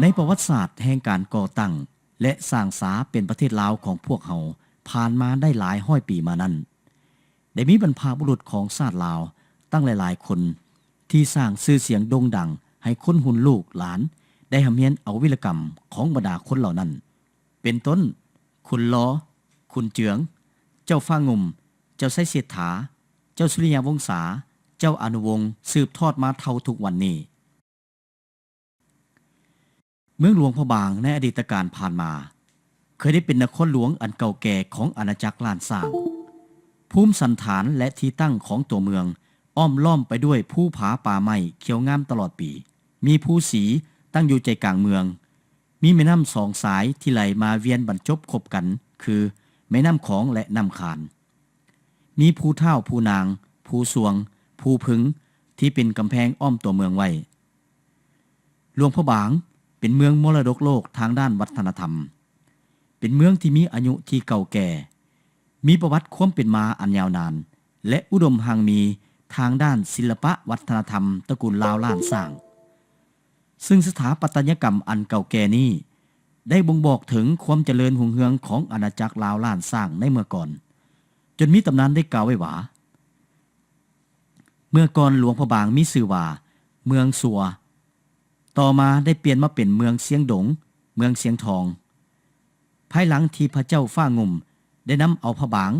ໃນປະຫວັດສາດແຫ່ງການກໍ່ຕັ້ງ ແລະ ສ້າງສາເປັນປະເທດລາວຂອງພວກເຮົາ ຜ່ານມາໄດ້ຫຼາຍຮ້ອຍປີມານັ້ນ, ໄດ້ມີບັນພະບຸລຸດຂອງຊາດລາວຕັ້ງຫຼາຍໆຄົນ ທີ່ສ້າງຊື່ສຽງໂດ່ງດັງໃຫ້ຄົນຮຸ່ນລູກຫຼານໄດ້ຮ່ຳຮຽນເອົາວິລະກຳຂອງບັນດາຄົນເຫຼົ່ານັ້ນ ເປັນຕົ້ນ ຂຸນລໍ, ຂຸນເຈືອງ, ເຈົ້າຟ້າງຸ່ມ, ເຈົ້າໄຊເສດຖາ, ເຈົ້າສຸລິຍະວົງສາ, ເຈົ້າອານຸວົງ ສືບທອດມາເທົ່າທຸກວັນນີ້. ເມືອງຫຼວງພະບາງໃນອະດີດຕະການຜ່ານມາ ເຄີຍໄດ້ເປັນນະຄອນຫຼວງອັນເກົ່າແກ່ຂອງອານາຈັກລ້ານຊ້າງ. ພູມສັນຖານ ແລະ ທີ່ຕັ້ງຂອງຕົວເມືອງອ້ອມລ້ອມໄປດ້ວຍພູຜາປ່າໄມ້ຂຽວງາມຕະຫຼອດປີ. ມີພູສີຕັ້ງຢູ່ໃຈກາງເມືອງ. ມີແມ່ນ້ຳສອງສາຍທີ່ໄຫຼມາວຽນບັນຈົບຄົບກັນ ຄື ແມ່ນ້ຳຂອງ ແລະ ນ້ຳຄານ. ມີພູທ້າວ, ພູນາງ, ພູຊວງ, ພູພຶງ ທີ່ເປັນກຳແພງອ້ອມຕົວເມືອງໄວ້. ຫຼວງພະບາງເປັນເມືອງມໍລະດົກໂລກທາງດ້ານວັດທະນະທຳ, ເປັນເມືອງທີ່ມີອາຍຸທີ່ເກົ່າແກ່, ມີປະຫວັດຄວາມເປັນມາອັນຍາວນານ ແລະ ອຸດົມຮັ່ງມີທາງດ້ານສິລະປະວັດທະນະທຳຕະກູນລາວລ້ານຊ້າງ. ຊຶ່ງສະຖາປັດຕະຍະກຳອັນເກົ່າແກ່ນີ້ ໄດ້ບົ່ງບອກເຖິງຄວາມຈະເລີນຮຸ່ງເຮືອງຂອງອານາຈັກລາວລ້ານຊ້າງໃນເມື່ອກ່ອນ, ຈົນມີຕຳນານໄດ້ກ່າວໄວ້ວ່າ ເມື່ອກ່ອນຫຼວງພະບາງມີຊື່ວ່າເມືອງຊົ່ວ, ຕໍ່ມາໄດ້ປ່ຽນມາເປັນເມືອງຊຽງດົງ, ເມືອງຊຽງທອງ. ພາຍຫຼັງທີ່ພະເຈົ້າຟ້າງຸ່ມໄດ້ນຳເອົາພະບາງ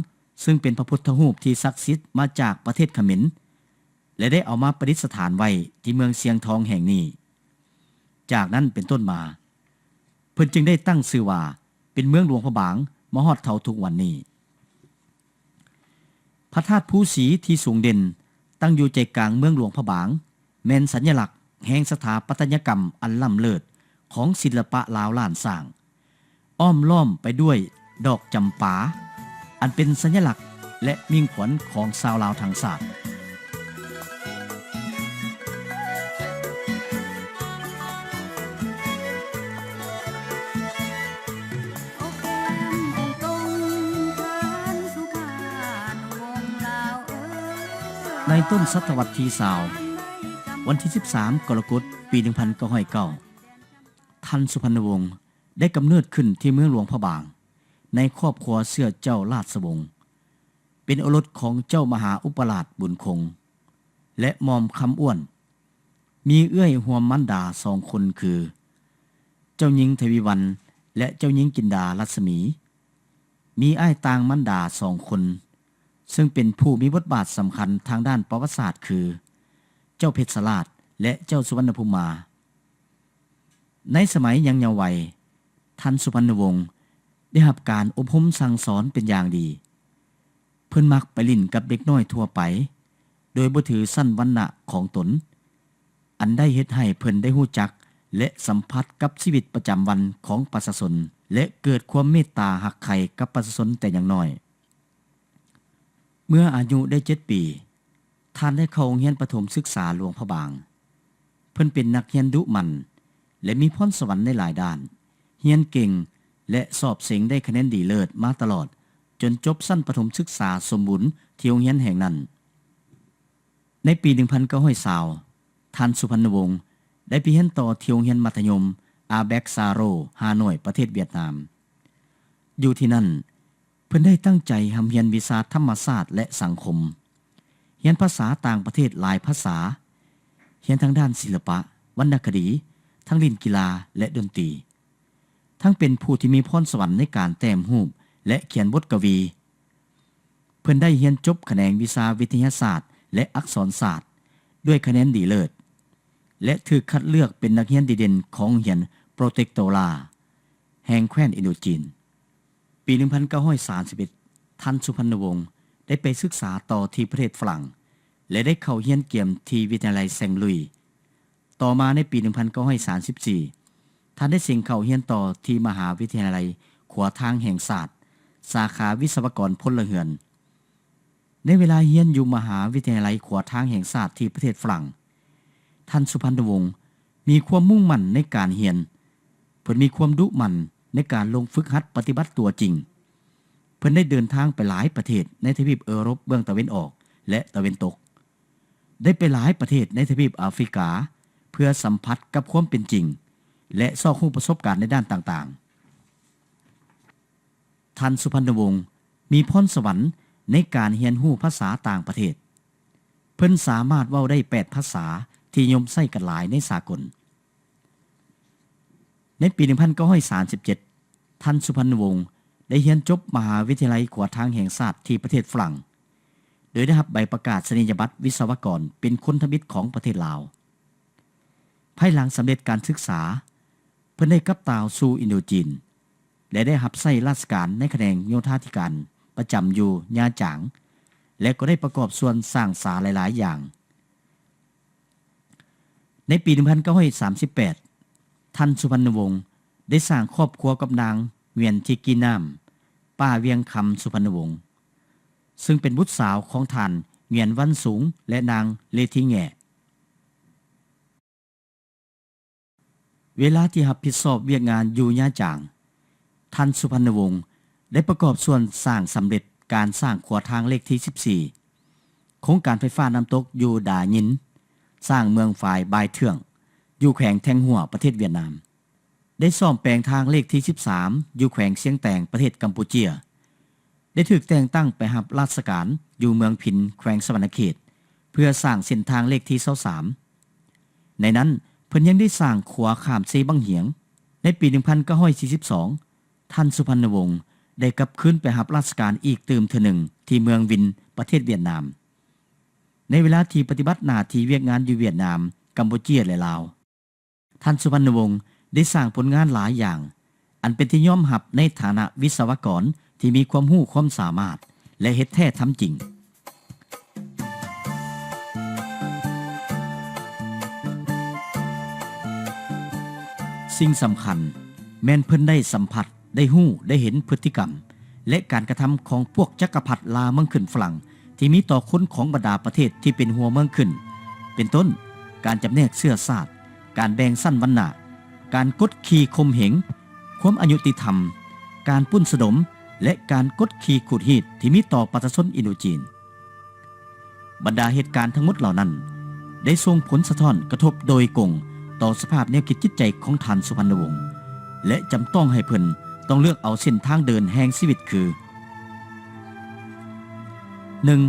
ຊຶ່ງເປັນພະພຸດທະຮູບທີ່ສັກສິດມາຈາກປະເທດຂະເໝນ ແລະ ໄດ້ເອົາມາປະດິດສະຖານໄວ້ທີ່ເມືອງຊຽງທອງແຫ່ງນີ້. ຈາກນັ້ນເປັນຕົ້ນມາ ເພິ່ນຈຶ່ງໄດ້ຕັ້ງຊື່ວ່າເປັນເມືອງຫຼວງພະບາງມາຮອດເທົ່າທຸກວັນນີ້. ພະທາດພູສີທີ່ສູງເດັ່ນ ຕັ້ງຢູ່ໃຈກາງເມືອງຫຼວງພະບາງ ແມ່ນສັນຍະລັກແຫ່ງສະຖາປັດຕະຍະກຳອັນລ້ຳເລີດຂອງສິລະປະລາວລ້ານຊ້າງ, ອ້ອມລ້ອມໄປດ້ວຍດອກຈຳປາ ອັນເປັນສັນຍະລັກ ແລະ ມິ່ງຂວັນຂອງຊາວລາວທັງຊາດ. ໃນຕົ້ນສະຕະວັດທີຊາວ ວັນທີສິບສາມ ກໍລະກົດ ປີໜຶ່ງພັນເກົ້າຮ້ອຍເກົ້າ ທ່ານສຸພັນນະວົງ ໄດ້ກຳເນີດຂຶ້ນທີ່ເມືອງຫຼວງພະບາງ ໃນຄອບຄົວເຊື້ອເຈົ້າລາຊະວົງ, ເປັນໂອລົດຂອງເຈົ້າມະຫາອຸປະລາດບຸນຄົງ ແລະ ໝ່ອມຄຳອ້ວນ. ມີເອື້ອຍຮ່ວມມານດາສອງຄົນຄື ເຈົ້າຍິງທະວີວັນ ແລະ ເຈົ້າຍິງຈິນດາລັດສະໝີ. ມີອ້າຍຕ່າງມານດາສອງຄົນ ເຊິ່ງເປັນຜູ້ມີບົດບາດສຳຄັນທາງດ້ານປະຫວັດສາດຄື ເຈົ້າເພັດສະລາດ ແລະ ເຈົ້າສຸວັນນະພູມມາ. ໃນສະໄໝຍັງເຍົາໄວ, ທ່ານສຸພັນນະວົງ ໄດ້ຮັບການອົບຮົມສັ່ງສອນເປັນຢ່າງດີ. ເພິ່ນມັກໄປຫຼິ້ນກັບເດັກນ້ອຍທົ່ວໄປ ໂດຍບໍ່ຖືຊັ້ນວັນນະຂອງຕົນ, ອັນໄດ້ເຮັດໃຫ້ເພິ່ນໄດ້ຮູ້ຈັກ ແລະ ສຳຜັດກັບຊີວິດປະຈຳວັນຂອງປະຊາຊົນ ແລະ ເກີດຄວາມເມດຕາຮັກໃຄ່ກັບປະຊາຊົນແຕ່ຍັງນ້ອຍ. ເມື່ອອາຍຸໄດ້ເຈັດປີ, ທ່ານໄດ້ເຂົ້າໂຮງຮຽນປະຖົມສຶກສາຫຼວງພະບາງ. ເພິ່ນເປັນນັກຮຽນດຸໝັ່ນ ແລະ ມີພອນສະຫວັນໃນຫຼາຍດ້ານ, ຮຽນເກັ່ງ ແລະ ສອບເສັງໄດ້ຄະແນນດີເລີດມາຕະຫຼອດ ຈົນຈົບຊັ້ນປະຖົມສຶກສາສົມບູນທີ່ໂຮງຮຽນແຫ່ງນັ້ນ. ໃນປີໜຶ່ງພັນເກົ້າຮ້ອຍຊາວ ທ່ານສຸພັນນະວົງ ໄດ້ໄປຮຽນຕໍ່ທີ່ໂຮງຮຽນມັດທະຍົມ ອາແບັກຊາໂຣ ຮ່າໂນ້ຍ ປະເທດຫວຽດນາມ. ຢູ່ທີ່ນັ້ນ, ເພິ່ນໄດ້ຕັ້ງໃຈຮ່ຳຮຽນວິຊາທຳມະຊາດ ແລະ ສັງຄົມ, ຮຽນພາສາຕ່າງປະເທດຫຼາຍພາສາ, ຮຽນທາງດ້ານສິລະປະ, ວັນນະຄະດີ, ທັງຫຼິ້ນກິລາ ແລະ ດົນຕີ, ທັງເປັນຜູ້ທີ່ມີພອນສະຫວັນໃນການແຕ້ມຮູບ ແລະ ຂຽນບົດກະວີ. ເພິ່ນໄດ້ຮຽນຈົບຂະແໜງວິຊາວິທະຍາສາດ ແລະ ອັກສອນສາດ ດ້ວຍຄະແນນດີເລີດ ແລະ ຖືກຄັດເລືອກເປັນນັກຮຽນດີເດັ່ນຂອງໂຮງຮຽນໂປຣເຕັກໂຕລາ ແຫ່ງແຄວ້ນອິນໂດຈີນ. ປີໜຶ່ງພັນເກົ້າຮ້ອຍສາມສິບເອັດ ທ່ານສຸພັນນະວົງ ໄດ້ໄປສຶກສາຕໍ່ທີ່ປະເທດຝຣັ່ງ ແລະ ໄດ້ເຂົ້າຮຽນກຽມທີ່ວິທະຍາໄລແຊງລຸຍ. ຕໍ່ມາໃນປີໜຶ່ງພັນເກົ້າຮ້ອຍສາມສິບສີ່ ທ່ານໄດ້ເສັງເຂົ້າຮຽນຕໍ່ທີ່ມະຫາວິທະຍາໄລຂົວທາງແຫ່ງຊາດ ສາຂາວິສະວະກອນພົນລະເຮືອນ. ໃນເວລາຮຽນຢູ່ມະຫາວິທະຍາໄລຂົວທາງແຫ່ງຊາດທີ່ປະເທດຝຣັ່ງ, ທ່ານສຸພັນນະວົງ ມີຄວາມມຸ່ງໝັ້ນໃນການຮຽນ. ເພິ່ນມີຄວາມດຸໝັ່ນໃນການລົງຝຶກຫັດປະຕິບັດຕົວຈິງ. ເພິ່ນໄດ້ເດີນທາງໄປຫຼາຍປະເທດໃນທະວີບເອີຣົບເບື້ອງຕາເວັນອອກ ແລະ ຕາເວັນຕົກ, ໄດ້ໄປຫຼາຍປະເທດໃນທະວີບອາຟຣິກາ ເພື່ອສຳຜັດກັບຄວາມເປັນຈິງ ແລະ ຊອກຮູ້ປະສົບການໃນດ້ານຕ່າງໆ. ທ່ານສຸພັນນະວົງ ມີພອນສະຫວັນໃນການຮຽນຮູ້ພາສາຕ່າງປະເທດ. ເພິ່ນສາມາດເວົ້າໄດ້ແປດພາສາທີ່ນິຍົມໃຊ້ກັນຫຼາຍໃນສາກົນ. ໃນປີໜຶ່ງພັນເກົ້າຮ້ອຍສາມສິບເຈັດ ທ່ານສຸພັນນະວົງ ໄດ້ຮຽນຈົບມະຫາວິທະຍາໄລຂົວທາງແຫ່ງຊາດທີ່ປະເທດຝຣັ່ງ ໂດຍໄດ້ຮັບໃບປະກາສະນີຍະບັດວິສະວະກອນເປັນຄົນທຳອິດຂອງປະເທດລາວ. ພາຍຫຼັງສຳເລັດການສຶກສາ, ເພິ່ນໄດ້ກັບຕ່າວສູ່ອິນໂດຈີນ ແລະ ໄດ້ຮັບໃຊ້ລາຊະການໃນຂະແໜງໂຍທາທິການປະຈຳຢູ່ຍາຈາງ ແລະ ກໍໄດ້ປະກອບສ່ວນສ້າງສາຫຼາຍໆຢ່າງ. ໃນປີໜຶ່ງພັນເກົ້າຮ້ອຍສາມສິບແປດ ທ່ານສຸພັນນະວົງ ໄດ້ສ້າງຄອບຄົວກັບນາງ ຫງວຽນທິກີນາມ ປ້າວຽງຄຳສຸພັນນະວົງ ເຊິ່ງເປັນບຸດສາວຂອງທ່ານ ຫງວຽນວັນສູງ ແລະ ນາງ ເລທີແງະ. ເວລາທີ່ຮັບຜິດຊອບວຽກງານຢູ່ຍາຈາງ, ທ່ານສຸພັນນະວົງ ໄດ້ປະກອບສ່ວນສ້າງສຳເລັດການສ້າງຂົວທາງເລກທີສິບສີ່ ໂຄງການໄຟຟ້ານ້ຳຕົກຢູ່ດາຍິນ, ສ້າງເມືອງຝາຍບາຍເທືອງ ຢູ່ແຂວງແທງຫົວ ປະເທດຫວຽດນາມ, ໄດ້ສ້ອມແປງທາງເລກທີສິບສາມ ຢູ່ແຂວງຊຽງແຕງ ປະເທດກຳປູເຈຍ, ໄດ້ຖືກແຕ່ງຕັ້ງໄປຮັບລາຊະການຢູ່ເມືອງພິນ ແຂວງສະຫວັນນະເຂດ ເພື່ອສ້າງເສັ້ນທາງເລກທີຊາວສາມ. ໃນນັ້ນ ເພິ່ນຍັງໄດ້ສ້າງຂົວຂ້າມເຊບັ້ງຫຽງ. ໃນປີໜຶ່ງພັນເກົ້າຮ້ອຍສີ່ສິບສອງ ທ່ານສຸພັນນະວົງ ໄດ້ກັບຄືນໄປຮັບລາຊະການອີກຕື່ມເທື່ອໜຶ່ງທີ່ເມືອງວິນ ປະເທດຫວຽດນາມ. ໃນເວລາທີ່ປະຕິບັດໜ້າທີ່ວຽກງານຢູ່ຫວຽດນາມ, ກຳປູເຈຍ ແລະ ລາວ, ທ່ານສຸພັນນະວົງ ໄດ້ສ້າງຜົນງານຫຼາຍຢ່າງ ອັນເປັນທີ່ຍອມຮັບໃນຖານະວິສະວະກອນທີ່ມີຄວາມຮູ້ຄວາມສາມາດ ແລະ ເຮັດແທ້ທຳຈິງ. ສິ່ງສຳຄັນແມ່ນເພິ່ນໄດ້ສຳຜັດ, ໄດ້ຮູ້, ໄດ້ເຫັນພຶດຕິກຳ ແລະ ການກະທຳຂອງພວກຈັກກະພັດລ່າເມືອງຂຶ້ນຝຣັ່ງ ທີ່ມີຕໍ່ຄົນຂອງບັນດາປະເທດທີ່ເປັນຫົວເມືອງຂຶ້ນ ເປັນຕົ້ນ ການຈຳແນກເຊື້ອຊາດ, ການແບ່ງຊັ້ນວັນນະ, ການກົດຂີ່ຂົ່ມເຫງ, ຄວາມອະຍຸຕິທຳ, ການປຸ້ນສະດົມ ແລະ ການກົດຂີ່ຂູດຮີດທີ່ມີຕໍ່ປະຊາຊົນອິນໂດຈີນ. ບັນດາເຫດການທັງໝົດເຫຼົ່ານັ້ນ ໄດ້ສົ່ງຜົນສະທ້ອນກະທົບໂດຍກົງຕໍ່ສະພາບແນວຄິດຈິດໃຈຂອງທ່ານສຸພັນນະວົງ ແລະ ຈຳຕ້ອງໃຫ້ເພິ່ນຕ້ອງເລືອກເອົາເສັ້ນທາງເດີນແຫ່ງຊີວິດຄື: ໜຶ່ງ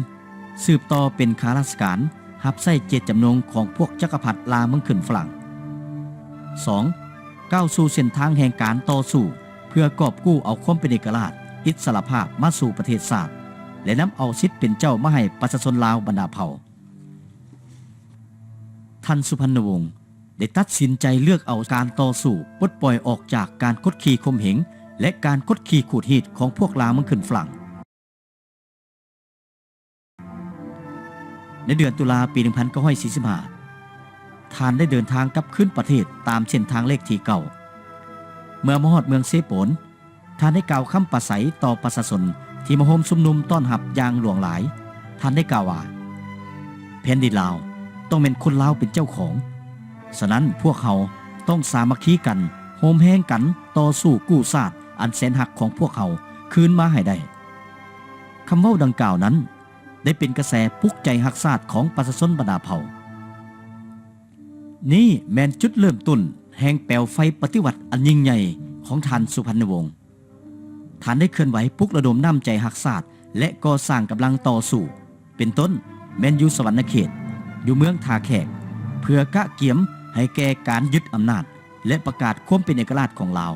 ສືບຕໍ່ເປັນຂ້າລາຊະການ ຮັບໃຊ້ເຈດຈຳນົງຂອງພວກຈັກກະພັດລ່າເມືອງຂຶ້ນຝຣັ່ງ. ສອງ ກ້າວສູ່ເສັ້ນທາງແຫ່ງການຕໍ່ສູ້ ເພື່ອກອບກູ້ເອົາຄວາມເປັນເອກະລາດ, ອິດສະຫຼະພາບມາສູ່ປະເທດຊາດ ແລະ ນຳເອົາສິດເປັນເຈົ້າມາໃຫ້ປະຊາຊົນລາວບັນດາເຜົ່າ. ທ່ານສຸພັນນະວົງ ໄດ້ຕັດສິນໃຈເລືອກເອົາການຕໍ່ສູ້ປົດປ່ອຍອອກຈາກການກົດຂີ່ຂົ່ມເຫງ ແລະ ການກົດຂີ່ຂູດຮີດຂອງພວກລ່າເມືອງຂຶ້ນຝຣັ່ງ. ໃນເດືອນຕຸລາປີໜຶ່ງພັນເກົ້າຮ້ອຍສີ່ສິບຫ້າ ທ່ານໄດ້ເດີນທາງກັບຄືນປະເທດຕາມເສັ້ນທາງເລກທີເກົ້າ. ເມື່ອມາຮອດເມືອງເຊໂປນ, ທ່ານໄດ້ກ່າວຄຳປາໄສຕໍ່ປະຊາຊົນທີ່ມາໂຮມຊຸມນຸມຕ້ອນຮັບຢ່າງຫຼວງຫຼາຍ. ທ່ານໄດ້ກ່າວວ່າ, ແຜ່ນດິນລາວຕ້ອງແມ່ນຄົນລາວເປັນເຈົ້າຂອງ. ສະນັ້ນ, ພວກເຮົາຕ້ອງສາມັກຄີກັນ, ໂຮມແຮງກັນຕໍ່ສູ້ກູ້ຊາດອັນແສນຮັກຂອງພວກເຮົາຄືນມາໃຫ້ໄດ້. ຄຳເວົ້າດັ່ງກ່າວນັ້ນ ໄດ້ເປັນກະແສປຸກໃຈຮັກຊາດຂອງປະຊາຊົນບັນດາເຜົ່າ. ນີ້ແມ່ນຈຸດເລີ່ມຕົ້ນແຫ່ງແປວໄຟປະຕິວັດອັນຍິ່ງໃຫຍ່ຂອງທ່ານສຸພັນນະວົງ. ທ່ານໄດ້ເຄື່ອນໄຫວປຸກລະດົມນ້ຳໃຈຮັກຊາດ ແລະ ກໍ່ສ້າງກຳລັງຕໍ່ສູ້, ເປັນຕົ້ນແມ່ນຢູ່ສະຫວັນນະເຂດ, ຢູ່ເມືອງທ່າແຂກ, ເພື່ອກະກຽມໃຫ້ແກ່ການຍຶດອຳນາດ ແລະ ປະກາດຄວາມເປັນເອກະລາດຂອງລາວ.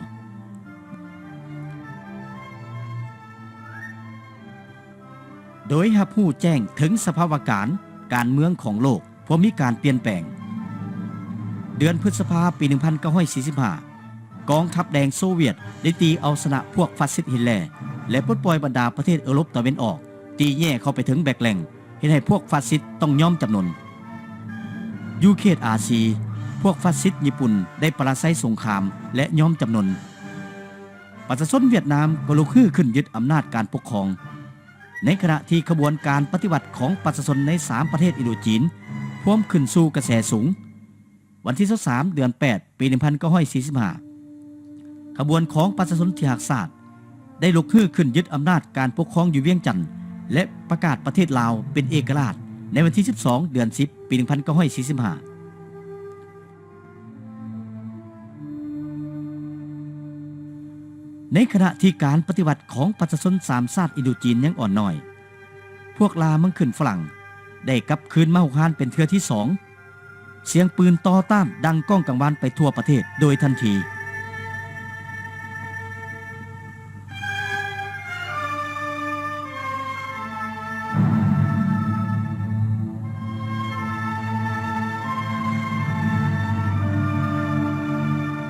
ໂດຍຮັບຮູ້ແຈ້ງເຖິງສະພາວະການການເມືອງຂອງໂລກພວມມີການປ່ຽນແປງ. ເດືອນພຶດສະພາປີໜຶ່ງພັນເກົ້າຮ້ອຍສີ່ສິບຫ້າ ກອງທັບແດງໂຊວຽດໄດ້ຕີເອົາຊະນະພວກຟາຊິດຮິດແລ ແລະ ປົດປ່ອຍບັນດາປະເທດເອີຣົບຕາເວັນອອກ, ຕີແຍ່ເຂົ້າໄປເຖິງແບັກແລັງ, ເຮັດໃຫ້ພວກຟາຊິດຕ້ອງຍອມຈຳນົນ. ຢູ່ເຂດອາຊີ, ພວກຟາຊິດຍີ່ປຸ່ນໄດ້ປະລາໄຊສົງຄາມ ແລະ ຍອມຈຳນົນ. ປະຊາຊົນຫວຽດນາມກໍລຸກຮືຂຶ້ນຍຶດອຳນາດການປົກຄອງ, ໃນຂະນະທີ່ຂະບວນການປະຕິວັດຂອງປະຊາຊົນໃນສາມປະເທດອິນໂດຈີນພວມຂຶ້ນສູ່ກະແສສູງ. ວັນທີຊາວສາມ ເດືອນແປດ ປີໜຶ່ງພັນເກົ້າຮ້ອຍສີ່ສິບຫ້າ ຂະບວນຂອງປະຊາຊົນທີ່ຮັກຊາດ ໄດ້ລຸກຮືຂຶ້ນຍຶດອຳນາດການປົກຄອງຢູ່ວຽງຈັນ ແລະ ປະກາດປະເທດລາວເປັນເອກະລາດໃນວັນທີສິບສອງ ເດືອນສິບ ປີໜຶ່ງພັນເກົ້າຮ້ອຍສີ່ສິບຫ້າ. ໃນຂະນະທີ່ການປະຕິວັດຂອງປະຊາຊົນສາມຊາດອິນໂດຈີນຍັງອ່ອນນ້ອຍ, ພວກລ່າເມືອງຂຶ້ນຝຣັ່ງໄດ້ກັບຄືນມາຮຸກຮານເປັນເທື່ອທີສອງ. ສຽງປືນຕໍ່ຕ້ານດັງກ້ອງກັງວານໄປທົ່ວປະເທດໂດຍທັນທີ.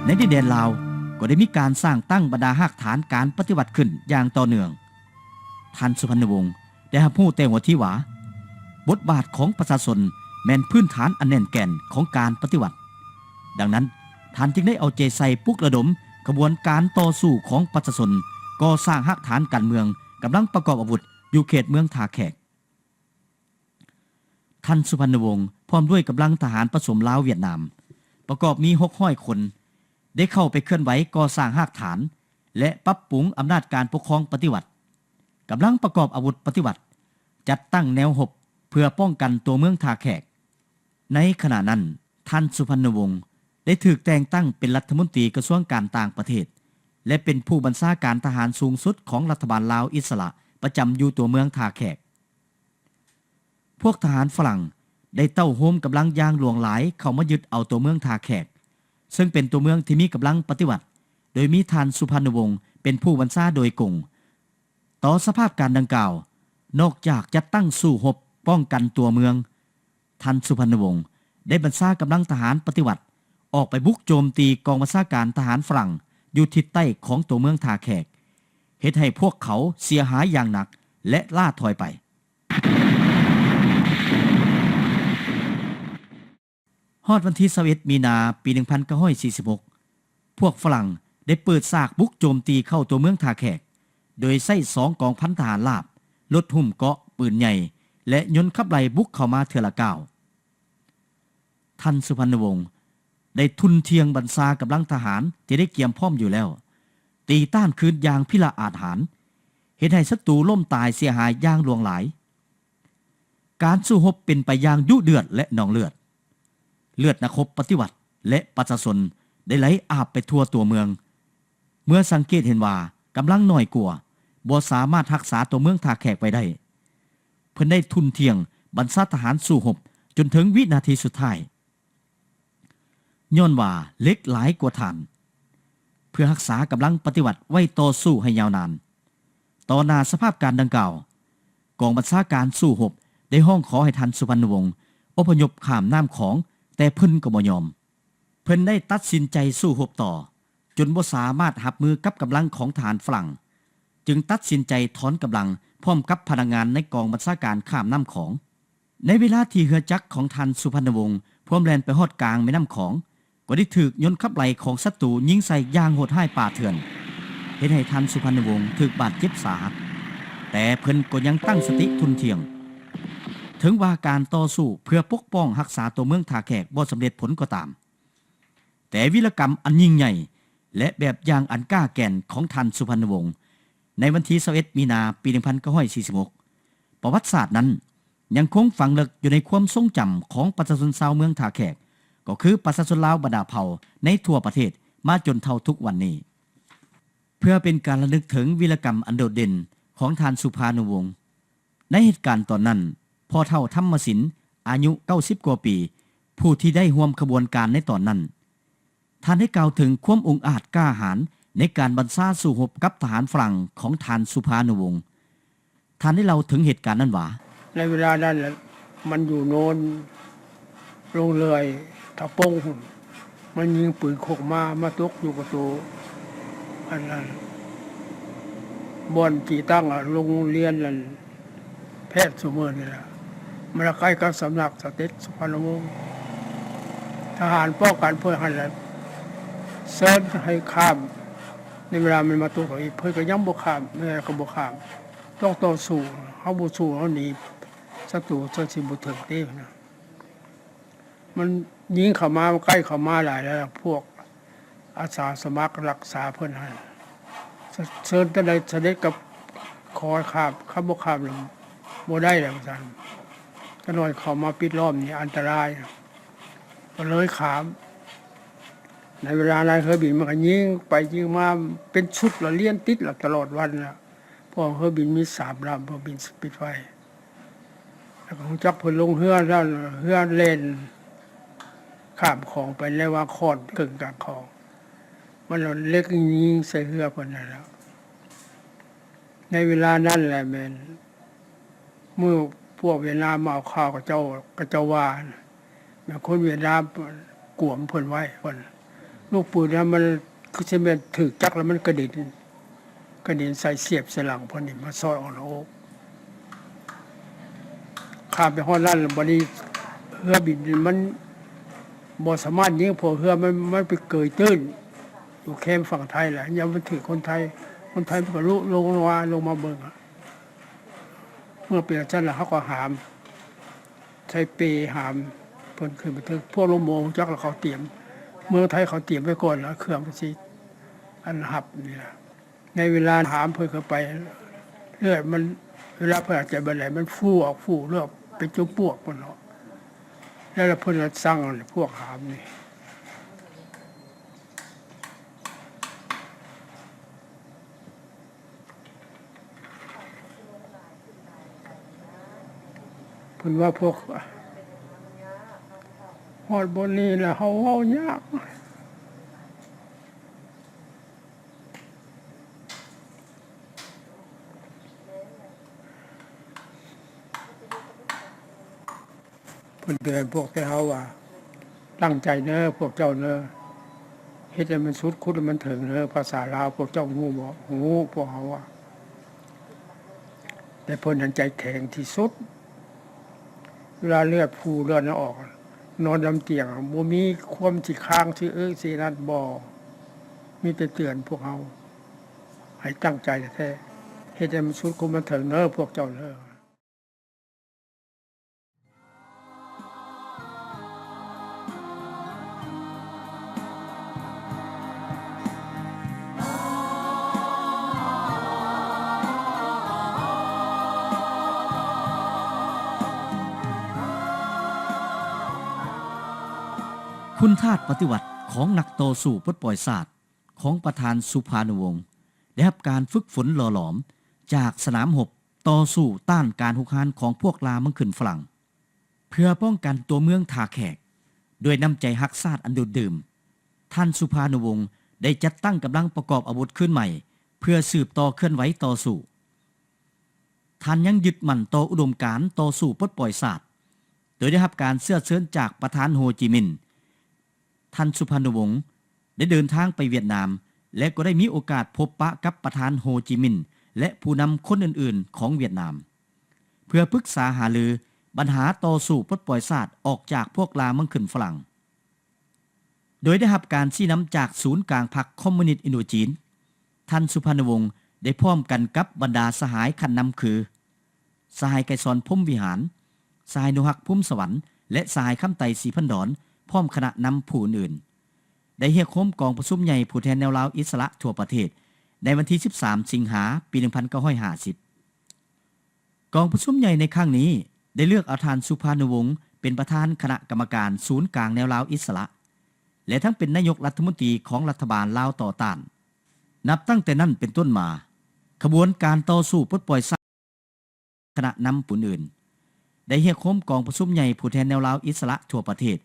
ໃນດິນແດນລາວກໍໄດ້ມີການສ້າງຕັ້ງບັນດາຮາກຖານການປະຕິວັດຂຶ້ນຢ່າງຕໍ່ເນື່ອງ. ທ່ານສຸພັນນະວົງ ໄດ້ຮັບຮູ້ແຕ່ຫົວທີວ່າ ບົດບາດຂອງປະຊາຊົນແມ່ນພື້ນຖານອັນແໜ້ນແກ່ນຂອງການປະຕິວັດ. ດັ່ງນັ້ນ, ທ່ານຈຶ່ງໄດ້ເອົາໃຈໃສ່ປຸກລະດົມຂະບວນການຕໍ່ສູ້ຂອງປະຊາຊົນ ກໍ່ສ້າງຮາກຖານການເມືອງ, ກຳລັງປະກອບອາວຸດຢູ່ເຂດເມືອງທ່າແຂກ. ທ່ານສຸພັນນະວົງ ພ້ອມດ້ວຍກຳລັງທະຫານປະສົມລາວຫວຽດນາມ ປະກອບມີຫົກຮ້ອຍຄົນ ໄດ້ເຂົ້າໄປເຄື່ອນໄຫວກໍ່ສ້າງຮາກຖານ ແລະ ປັບປຸງອຳນາດການປົກຄອງປະຕິວັດ. ກຳລັງປະກອບອາວຸດປະຕິວັດ ຈັດຕັ້ງແນວຮົບເພື່ອປ້ອງກັນຕົວເມືອງທ່າແຂກ. ໃນຂະນະນັ້ນ, ທ່ານສຸພັນນະວົງ ໄດ້ຖືກແຕ່ງຕັ້ງເປັນລັດຖະມົນຕີກະຊວງການຕ່າງປະເທດ ແລະ ເປັນຜູ້ບັນຊາການທະຫານສູງສຸດຂອງລັດຖະບານລາວອິດສະຫຼະ ປະຈຳຢູ່ຕົວເມືອງທ່າແຂກ. ພວກທະຫານຝຣັ່ງໄດ້ເຕົ້າໂຮມກຳລັງຢ່າງຫຼວງຫຼາຍເຂົ້າມາຍຶດເອົາຕົວເມືອງທ່າແຂກ, ເຊິ່ງເປັນຕົວເມືອງທີ່ມີກຳລັງປະຕິວັດ, ໂດຍມີທ່ານສຸພັນນະວົງເປັນຜູ້ບັນຊາໂດຍກົງ. ຕໍ່ສະພາບການດັ່ງກ່າວ, ນອກຈາກຈັດຕັ້ງສູ້ຮົບປ້ອງກັນຕົວເມືອງ, ທ່ານສຸພັນນະວົງໄດ້ບັນຊາກຳລັງທະຫານປະຕິວັດອອກໄປບຸກໂຈມຕີກອງບັນຊາການທະຫານຝຣັ່ງຢູ່ທິດໃຕ້ຂອງຕົວເມືອງທ່າແຂກ, ເຮັດໃຫ້ພວກເຂົາເສຍຫາຍຢ່າງໜັກ ແລະ ລ້າຖອຍໄປ. ຮອດວັນທີຊາວເອັດ ມີນາ ປີໜຶ່ງພັນເກົ້າຮ້ອຍສີ່ສິບຫົກ ພວກຝຣັ່ງໄດ້ເປີດສາກບຸກໂຈມຕີເຂົ້າຕົວເມືອງທ່າແຂກ ໂດຍໃຊ້ສອງກອງພັນທະຫານລາບ, ລົດຫຸ້ມເກາະ, ປືນໃຫຍ່ ແລະ ຍົນຂັບໄລ່ບຸກເຂົ້າມາເທື່ອລະກ້າວ. ທ່ານສຸພັນນະວົງໄດ້ທຸ່ນທ່ຽງບັນຊາກຳລັງທະຫານທີ່ໄດ້ກຽມພ້ອມຢູ່ແລ້ວ, ຕີຕ້ານຄືນຢ່າງພິລະອາດຫານ, ເຮັດໃຫ້ສັດຕູລົ້ມຕາຍເສຍຫາຍຢ່າງຫຼວງຫຼາຍ. ການສູ້ຮົບເປັນໄປຢ່າງດຸເດືອດ ແລະ ນອງເລືອດ. ເລືອດນັກຮົບປະຕິວັດ ແລະ ປະຊາຊົນໄດ້ໄຫຼອາບໄປທົ່ວຕົວເມືອງ. ເມື່ອສັງເກດເຫັນວ່າກຳລັງໜ້ອຍກວ່າ, ບໍ່ສາມາດຮັກສາຕົວເມືອງທ່າແຂກໄວ້ໄດ້, ເພິ່ນໄດ້ທຸ່ນທ່ຽງບັນຊາທະຫານສູ້ຮົບຈົນເຖິງວິນາທີສຸດທ້າຍ. ຍ້ອນວ່າເຫຼັກຫຼາຍກວ່າຖ່ານ, ເພື່ອຮັກສາກຳລັງປະຕິວັດໄວ້ຕໍ່ສູ້ໃຫ້ຍາວນານ. ຕໍ່ໜ້າສະພາບການດັ່ງກ່າວ, ກອງບັນຊາການສູ້ຮົບໄດ້ຮ້ອງຂໍໃຫ້ທ່ານສຸພັນນະວົງອົບພະຍົບຂ້າມນ້ຳຂອງ, ແຕ່ເພິ່ນກໍບໍ່ຍອມ. ເພິ່ນໄດ້ຕັດສິນໃຈສູ້ຮົບຕໍ່, ຈົນບໍ່ສາມາດຮັບມືກັບກຳລັງຂອງທະຫານຝຣັ່ງ, ຈຶ່ງຕັດສິນໃຈຖອນກຳລັງພ້ອມກັບພະນັກງານໃນກອງບັນຊາການຂ້າມນ້ຳຂອງ. ໃນເວລາທີ່ເຮືອຈັກຂອງທ່ານສຸພັນນະວົງພວມແລ່ນໄປຮອດກາງແມ່ນ້ຳຂອງ, ກໍໄດ້ຖືກຍົນຂັບໄລ່ຂອງສັດຕູຍິງໃສ່ຢ່າງໂຫດຮ້າຍປ່າເຖື່ອນ, ເຮັດໃຫ້ທ່ານສຸພັນນະວົງຖືກບາດເຈັບສາຫັດ, ແຕ່ເພິ່ນກໍຍັງຕັ້ງສະຕິທຸ່ນທ່ຽງ. ເຖິງວ່າການຕໍ່ສູ້ເພື່ອປົກປ້ອງຮັກສາຕົວເມືອງທ່າແຂກບໍ່ສຳເລັດຜົນກໍຕາມ, ແຕ່ວິລະກຳອັນຍິ່ງໃຫຍ່ ແລະ ແບບຢ່າງອັນກ້າແກ່ນຂອງທ່ານສຸພັນນະວົງ ໃນວັນທີຊາວເອັດ ມີນາ ປີໜຶ່ງພັນເກົ້າຮ້ອຍສີ່ສິບຫົກ ປະຫວັດສາດນັ້ນຍັງຄົງຝັງເລິກຢູ່ໃນຄວາມຊົງຈຳຂອງປະຊາຊົນຊາວເມືອງທ່າແຂກ, ກໍຄືປະຊາຊົນລາວບັນດາເຜົ່າໃນທົ່ວປະເທດມາຈົນເທົ່າທຸກວັນນີ້. ເພື່ອເປັນການລະນຶກເຖິງວິລະກຳອັນໂດດເດັ່ນຂອງທ່ານສຸພານຸວົງ, ໃນເຫດການຕອນນັ້ນ, ພໍ່ເຖົ້າທຳມະສິນ ອາຍຸເກົ້າສິບກວ່າປີ, ຜູ້ທີ່ໄດ້ຮ່ວມຂະບວນການໃນຕອນນັ້ນ, ທ່ານໄດ້ກ່າວເຖິງຄວາມອົງອາດກ້າຫານໃນການບັນຊາສູ້ຮົບກັບທະຫານຝຣັ່ງຂອງທ່ານສຸພານຸວົງ. ທ່ານໄດ້ເລົ່າເຖິງເຫດການນັ້ນວ່າ, ໃນເວລານັ້ນລະ ມັນຢູ່ໂນນ ລົງເລື່ອຍ ທະປົງພຸ້ນ ມັນຍິງປືນຄົກມາ ມາຕົກຢູ່ກະໂຕ ອັນນັ້ນ ບ່ອນທີ່ຕັ້ງ ອາ ໂຮງຮຽນນັ້ນ ແພດຊຸມື້ນີ້ລະ ມັນລະໃກ້ກັບສຳນັກສະເດັດສຸພານຸວົງ. ທະຫານປ້ອງກັນເພິ່ນຫັ້ນລະ ເຊີນໃຫ້ຂ້າມ ໃນເວລາມັນມາຕົກອີກ ເພິ່ນກໍຍັງບໍ່ຂ້າມ ແມ່ນກໍບໍ່ຂ້າມ ຕ້ອງຕໍ່ສູ້. ເຮົາບໍ່ສູ້ ເຮົາໜີ ສັດຕູເຂົາຊິບໍ່ເຖິງເດ້ນະ. ມັນຍິງເຂົ້າມາ ມັນໃກ້ເຂົ້າມາຫຼາຍແລ້ວ ພວກອາສາສະໝັກລັກສາເພິ່ນຫັ້ນ ສະ ເຊີນແຕ່ໃດສະເດັດກໍຂໍໃຫ້ຂ້າມ ຄັນບໍ່ຂ້າມລະບໍ່ໄດ້ແລ້ວ ວ່າຊັ້ນ. ຈັກໜ້ອຍເຂົ້າມາປິດລ້ອມນີ້ອັນຕະລາຍ ກໍເລີຍຂ້າມ. ໃນເວລານັ້ນເຮືອບິນມັນກໍຍິງໄປຍິງມາເປັນຊຸດລະ ລຽນຕິດລະຕະຫຼອດວັນລະ. ເພາະເຮືອບິນມີສາມລຳ ເຮືອບິນສະປີດໄຟ ແລ້ວກໍຮູ້ຈັກເພິ່ນລົງເຮືອນັ້ນ ເຮືອແລ່ນຂ້າມຂອງໄປໃນວ່າງຂອນເຄິ່ງກາງຂອງ ມັນເອົາເຫຼັກຍິງໃສ່ເຮືອເພິ່ນນັ້ນແຫຼະ. ໃນເວລານັ້ນແຫຼະແມ່ນ ມື້ພວກຫວຽດນາມມາເອົາຂ່າວ ເຂົາເຈົ້າ ເຂົາເຈົ້າວ່າ ແມ່ນຄົນຫວຽດນາມກວມເພິ່ນໄວ້ ເພິ່ນ ລູກປືນນັ້ນມັນຄືຊິແມ່ນຖືກຈັກແລ້ວມັນກະເດັນ ກະເດັນໃສ່ສຽບໃສ່ຫຼັງເພິ່ນນີ້ ມາຊອດອອກໜ້າອົກ. ຂ້າມໄປຮອດນັ້ນ ບັດນີ້ເຮືອບິນມັນບໍ່ສາມາດຍິງ ເພາະເຮືອມັນ ມັນໄປເກຍຕື້ນຢູ່ແຄມຝັ່ງໄທແຫຼະ ຍາມມັນຖືກຄົນໄທ ຄົນໄທມັນກໍລຸລົງມາ ລົງມາເບິ່ງ. ເມື່ອເປັນຈັ່ງຊັ້ນລະ ເຮົາກໍຫາມ ໃຊ້ເປຫາມເພິ່ນຂຶ້ນໄປເຖິງ ພວກໂລໂມຮູ້ຈັກລະ ເຂົາຕຽມ ເມືອງໄທເຂົາຕຽມໄວ້ກ່ອນລະ ເຄື່ອງມັນຊິ ອັນ ຮັບນີ້ລະ. ໃນເວລາຫາມເພິ່ນເຂົ້າໄປ ເລືອດມັນ ເວລາເພິ່ນຫາຍໃຈບໍ່ໄດ້ ມັນຟູອອກ ຟູເລືອດເປັນຈຸມປວກພຸ້ນເນາະ ແລ້ວລະເພິ່ນລະສັ່ງພວກຫາມນີ້ ເພິ່ນວ່າພວກ ຮອດບ່ອນນີ້ລະເຮົາເວົ້າຍາກ. ເພິ່ນເຕືອນພວກແຕ່ເຮົາວ່າ ຕັ້ງໃຈເນີພວກເຈົ້າເນີ ເຮັດໃຫ້ມັນສຸດ ຂຸດໃຫ້ມັນເຖິງເນີ. ພາສາລາວພວກເຈົ້າຮູ້ບໍ່? ຮູ້ ພວກເຮົາວ່າ ແຕ່ເພິ່ນຫັ້ນໃຈແຂງທີ່ສຸດ ເວລາເລືອດຟູເລືອດນັ້ນອອກ ນອນນຳຕຽງ ບໍ່ມີຄວາມຊິຄ້າງຊິເອີຊິນັ້ນ ບໍ່ ມີແຕ່ເຕືອນພວກເຮົາໃຫ້ຕັ້ງໃຈແທ້ໆ ເຮັດໃຫ້ມັນສຸດ ຂຸດໃຫ້ມັນເຖິງເນີພວກເຈົ້າເນີ. ຄຸນທາດປະຕິວັດຂອງນັກຕໍ່ສູ້ປົດປ່ອຍຊາດ ຂອງປະທານສຸພານຸວົງ ໄດ້ຮັບການຝຶກຝົນຫຼໍ່ຫຼອມຈາກສະໜາມຮົບຕໍ່ສູ້ຕ້ານການຮຸກຮານຂອງພວກລ່າເມືອງຂຶ້ນຝຣັ່ງ. ເພື່ອປ້ອງກັນຕົວເມືອງທ່າແຂກ ດ້ວຍນ້ຳໃຈຮັກຊາດອັນດູດດື່ມ, ທ່ານສຸພານຸວົງໄດ້ຈັດຕັ້ງກຳລັງປະກອບອາວຸດຄືນໃໝ່ ເພື່ອສືບຕໍ່ເຄື່ອນໄຫວຕໍ່ສູ້. ທ່ານຍັງຍຶດໝັ້ນຕໍ່ອຸດົມການຕໍ່ສູ້ປົດປ່ອຍຊາດ, ໂດຍໄດ້ຮັບການເຊື້ອເຊີນຈາກປະທານໂຮຈິມິນ. ທ່ານສຸພານຸວົງໄດ້ເດີນທາງໄປຫວຽດນາມ ແລະ ກໍໄດ້ມີໂອກາດພົບປະກັບປະທານໂຮຈິມິນ ແລະ ຜູ້ນຳຄົນອື່ນໆຂອງຫວຽດນາມ ເພື່ອປຶກສາຫາລືບັນຫາຕໍ່ສູ້ປົດປ່ອຍຊາດອອກຈາກພວກລ່າເມືອງຂຶ້ນຝຣັ່ງ. ໂດຍໄດ້ຮັບການຊີ້ນຳຈາກສູນກາງພັກຄອມມູນິດອິນໂດຈີນ, ທ່ານສຸພານຸວົງໄດ້ພ້ອມກັນກັບບັນດາສະຫາຍຂັ້ນນຳຄື ສະຫາຍໄກສອນ ພົມວິຫານ, ສະຫາຍໜູຮັກ ພູມສະຫວັນ ແລະ ສະຫາຍຄຳໄຕ ສີພັນດອນ ພ້ອມຄະນະນຳຜູ້ອື່ນໆ ໄດ້ຮຽກໂຮມກອງປະຊຸມໃຫຍ່ຜູ້ແທນແນວລາວອິດສະຫຼະທົ່ວປະເທດ ໃນວັນທີສິບສາມ ສິງຫາ ປີໜຶ່ງພັນເກົ້າຮ້ອຍຫ້າສິບ. ກອງປະຊຸມໃຫຍ່ໃນຄັ້ງນີ້ ໄດ້ເລືອກເອົາທ່ານສຸພານຸວົງເປັນປະທານຄະນະກຳມະການສູນກາງແນວລາວອິດສະຫຼະ ແລະ ທັງເປັນນາຍົກລັດຖະມົນຕີຂອງລັດຖະບານລາວຕໍ່ຕ້ານ. ນັບຕັ້ງແຕ່ນັ້ນເປັນຕົ້ນມາ, ຂະບວນການຕໍ່ສູ້ປົດປ່ອຍຊາດ ຄະນະນຳຜູ້ອື່ນ ໄດ້ຮຽກໂຮມກອງປະຊຸມໃຫຍ່ຜູ້ແທນແນວລາວອິດສະຫຼະທົ່ວປະເທດ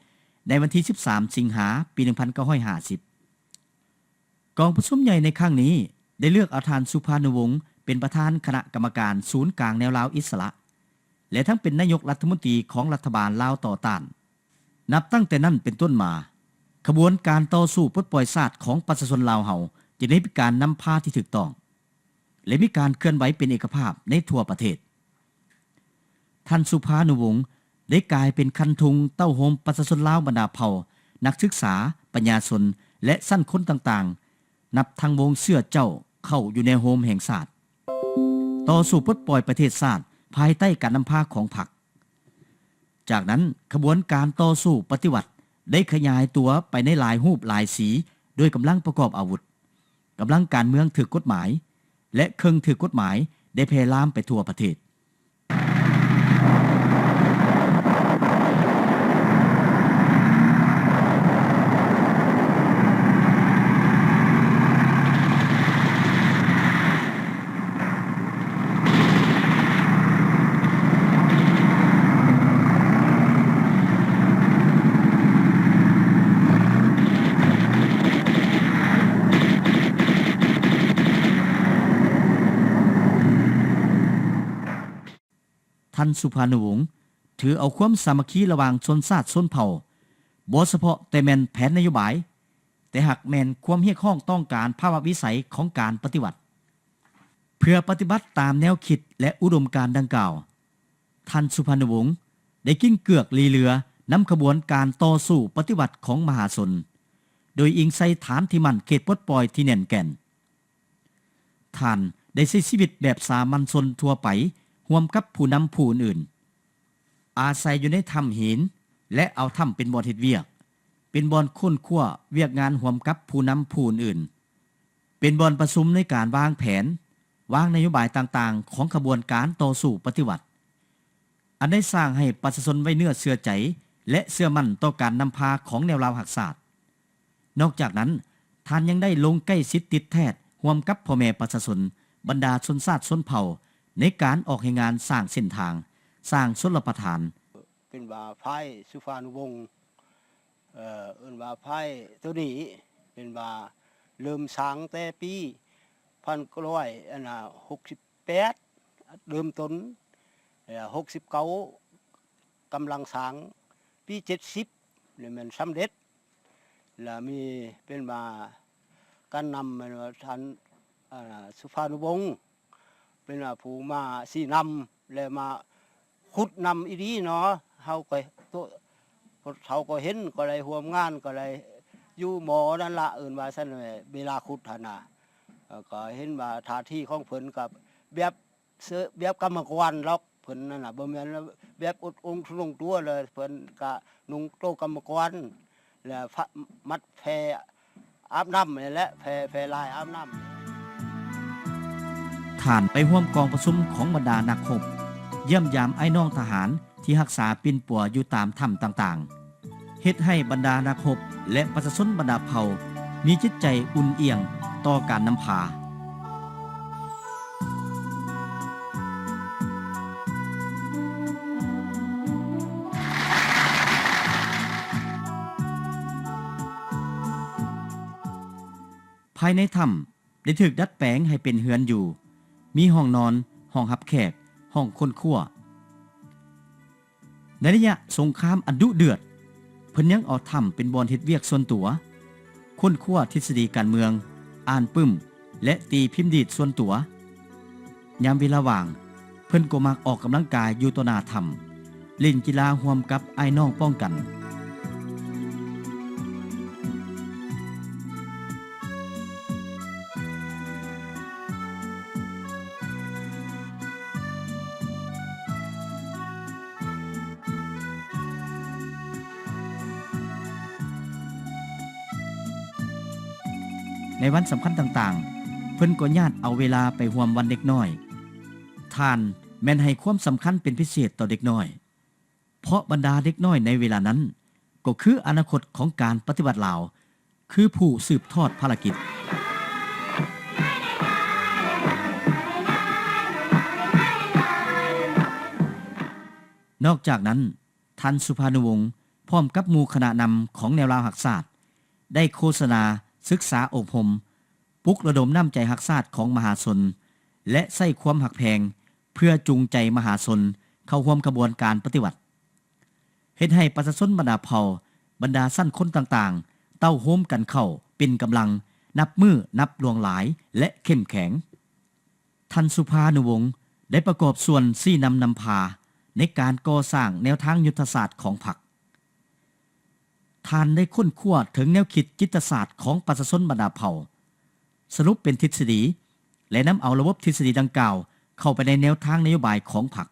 ໃນວັນທີສິບສາມ ສິງຫາ ປີໜຶ່ງພັນເກົ້າຮ້ອຍຫ້າສິບ. ກອງປະຊຸມໃຫຍ່ໃນຄັ້ງນີ້ ໄດ້ເລືອກເອົາທ່ານສຸພານຸວົງເປັນປະທານຄະນະກຳມະການສູນກາງແນວລາວອິດສະຫຼະ ແລະ ທັງເປັນນາຍົກລັດຖະມົນຕີຂອງລັດຖະບານລາວຕໍ່ຕ້ານ. ນັບຕັ້ງແຕ່ນັ້ນເປັນຕົ້ນມາ, ຂະບວນການຕໍ່ສູ້ປົດປ່ອຍຊາດຂອງປະຊາຊົນລາວເຮົາ ຈະໄດ້ມີການນຳພາທີ່ຖືກຕ້ອງ ແລະ ມີການເຄື່ອນໄຫວເປັນເອກະພາບໃນທົ່ວປະເທດ. ທ່ານສຸພານຸວົງໄດ້ກາຍເປັນຄັນທຸງເຕົ້າໂຮມປະຊາຊົນລາວບັນດາເຜົ່າ, ນັກສຶກສາ, ປັນຍາຊົນ ແລະ ຊັ້ນຄົນຕ່າງໆ, ນັບທັງວົງເຊື້ອເຈົ້າເຂົ້າຢູ່ໃນໂຮມແຫ່ງຊາດ, ຕໍ່ສູ້ປົດປ່ອຍປະເທດຊາດພາຍໃຕ້ການນຳພາຂອງພັກ. ຈາກນັ້ນ, ຂະບວນການຕໍ່ສູ້ປະຕິວັດໄດ້ຂະຫຍາຍຕົວໄປໃນຫຼາຍຮູບຫຼາຍສີ ດ້ວຍກຳລັງປະກອບອາວຸດ, ກຳລັງການເມືອງຖືກກົດໝາຍ ແລະ ເຄິ່ງຖືກກົດໝາຍໄດ້ແຜ່ລາມໄປທົ່ວປະເທດ. ທ່ານສຸພານຸວົງ ຖືເອົາຄວາມສາມັກຄີລະຫວ່າງຊົນຊາດຊົນເຜົ່າ ບໍ່ສະເພາະແຕ່ແມ່ນແຜນນະໂຍບາຍ, ແຕ່ຫາກແມ່ນຄວາມຮຽກຮ້ອງຕ້ອງການພາວະວິໄສຂອງການປະຕິວັດ. ເພື່ອປະຕິບັດຕາມແນວຄິດ ແລະ ອຸດົມການດັ່ງກ່າວ, ທ່ານສຸພານຸວົງ ໄດ້ກິນເກືອກຫຼີເຫຼືອນຳຂະບວນການຕໍ່ສູ້ປະຕິວັດຂອງມະຫາຊົນ, ໂດຍອີງໃສ່ຖານທີ່ໝັ້ນເຂດປົດປ່ອຍທີ່ແໜ້ນແກ່ນ. ທ່ານໄດ້ໃຊ້ຊີວິດແບບສາມັນຊົນທົ່ວໄປຮ່ວມກັບຜູ້ນຳຜູ້ອື່ນໆ, ອາໄສຢູ່ໃນຖ້ຳຫີນ ແລະ ເອົາຖ້ຳເປັນບ່ອນເຮັດວຽກ, ເປັນບ່ອນຄົ້ນຄວ້າວຽກງານຮ່ວມກັບຜູ້ນຳຜູ້ອື່ນໆ, ເປັນບ່ອນປະຊຸມໃນການວາງແຜນ, ວາງນະໂຍບາຍຕ່າງໆຂອງຂະບວນການຕໍ່ສູ້ປະຕິວັດ. ອັນໄດ້ສ້າງໃຫ້ປະຊາຊົນໄວ້ເນື້ອເຊື່ອໃຈ ແລະ ເຊື່ອໝັ້ນຕໍ່ການນຳພາຂອງແນວລາວຮັກຊາດ. ນອກຈາກນັ້ນ, ທ່ານຍັງໄດ້ລົງໃກ້ຊິດຕິດແທດຮ່ວມກັບພໍ່ແມ່ປະຊາຊົນ, ບັນດາຊົນຊາດຊົນເຜົ່າ ໃນການອອກແຮງງານສ້າງເສັ້ນທາງ, ສ້າງຊົນລະປະທານ. ເປັນວ່າຝ່າຍສຸພານຸວົງ ເອີ ເອີ້ນວ່າຝ່າຍໂຕນີ້ ເປັນວ່າເລີ່ມສ້າງແຕ່ປີພັນເກົ້າຮ້ອຍ ອັນນະ ຫົກສິບແປດ ເລີ່ມຕົ້ນ, ແລ້ວ ຫົກສິບເກົ້າ ກຳລັງສ້າງ, ປີ ເຈັດສິບ ນີ້ແມ່ນສຳເລັດ ແລ້ວມີ ເປັນວ່າການນຳ ແມ່ນວ່າທ່ານ ອາ ສຸພານຸວົງ ເປັນວ່າຜູ້ມາຊີ້ນຳ ແລະ ມາຂຸດນຳອີ່ຫຼີເນາະ. ເຮົາກໍ ໂຕ ພວກເຮົາກໍເຫັນ ກໍໄດ້ຮ່ວມງານ ກໍໄດ້ຢູ່ໝໍນັ້ນລະ ເອີ້ນວ່າຊັ້ນແຫຼະ ເວລາຂຸດຫັ້ນນະ. ເອີ ກໍເຫັນວ່າທ່າທີຂອງເພິ່ນກໍແບບ ເສືອ ແບບກຳມະກອນດອກ ເພິ່ນນັ້ນນະ ບໍ່ແມ່ນແບບອົດອົງທຸລົງຕົວເລີຍ. ເພິ່ນກະນຸ່ງໂຕກຳມະກອນ ແລະ ພະ ມັດແພອາບນ້ຳນີ້ແຫຼະ ແພ ແພລາຍອາບນ້ຳ. ທ່ານໄປຮ່ວມກອງປະຊຸມຂອງບັນດານັກຮົບ, ຢ້ຽມຢາມອ້າຍນ້ອງທະຫານທີ່ຮັກສາປິ່ນປົວຢູ່ຕາມຖ້ຳຕ່າງໆ. ເຮັດໃຫ້ບັນດານັກຮົບ ແລະ ປະຊາຊົນບັນດາເຜົ່າມີຈິດໃຈອຸ່ນອຽງຕໍ່ການນຳພາ. ພາຍໃນຖ້ຳໄດ້ຖືກດັດແປງໃຫ້ເປັນເຮືອນຢູ່, ມີຫ້ອງນອນ, ຫ້ອງຮັບແຂກ, ຫ້ອງຄົ້ນຄວ້າ. ໃນໄລຍະສົງຄາມອັນດຸເດືອດ, ເພິ່ນຍັງເອົາຖ້ຳເປັນບ່ອນເຮັດວຽກສ່ວນຕົວ, ຄົ້ນຄວ້າທິດສະດີການເມືອງ, ອ່ານປຶ້ມ ແລະ ຕີພິມດີດສ່ວນຕົວ. ຍາມເວລາວ່າງ, ເພິ່ນກໍມັກອອກກຳລັງກາຍຢູ່ຕໍ່ໜ້າຖ້ຳ, ຫຼິ້ນກິລາຮ່ວມກັບອ້າຍນ້ອງປ້ອງກັນ. ໃນວັນສຳຄັນຕ່າງໆ, ເພິ່ນກໍຍາດເອົາເວລາໄປຮ່ວມວັນເດັກນ້ອຍ. ທ່ານແມ່ນໃຫ້ຄວາມສຳຄັນເປັນພິເສດຕໍ່ເດັກນ້ອຍ, ເພາະບັນດາເດັກນ້ອຍໃນເວລານັ້ນ ກໍຄືອະນາຄົດຂອງການປະຕິວັດລາວ, ຄືຜູ້ສືບທອດພາລະກິດ. ນອກຈາກນັ້ນ, ທ່ານສຸພານຸວົງ ພ້ອມກັບໝູ່ຄະນະນຳຂອງແນວລາວຮັກຊາດ ໄດ້ໂຄສະນາ, ສຶກສາອົບຮົມ, ປຸກລະດົມນ້ຳໃຈຮັກຊາດຂອງມະຫາຊົນ ແລະ ໃຊ້ຄວາມຮັກແພງເພື່ອຈູງໃຈມະຫາຊົນເຂົ້າຮ່ວມຂະບວນການປະຕິວັດ, ເຮັດໃຫ້ປະຊາຊົນບັນດາເຜົ່າ, ບັນດາຊັ້ນຄົນຕ່າງໆ ເຕົ້າໂຮມກັນເຂົ້າເປັນກຳລັງນັບມື້ນັບຫຼວງຫຼາຍ ແລະ ເຂັ້ມແຂງ. ທ່ານສຸພານຸວົງ ໄດ້ປະກອບສ່ວນຊີ້ນຳນຳພາໃນການກໍ່ສ້າງແນວທາງຍຸດທະສາດຂອງພັກ. ທ່ານໄດ້ຄົ້ນຄວ້າເຖິງແນວຄິດຈິດຕະສາດຂອງປະຊາຊົນບັນດາເຜົ່າ, ສະຫຼຸບເປັນທິດສະດີ ແລະ ນຳເອົາລະບົບທິດສະດີດັ່ງກ່າວເຂົ້າໄປໃນແນວທາງນະໂຍບາຍຂອງພັກ.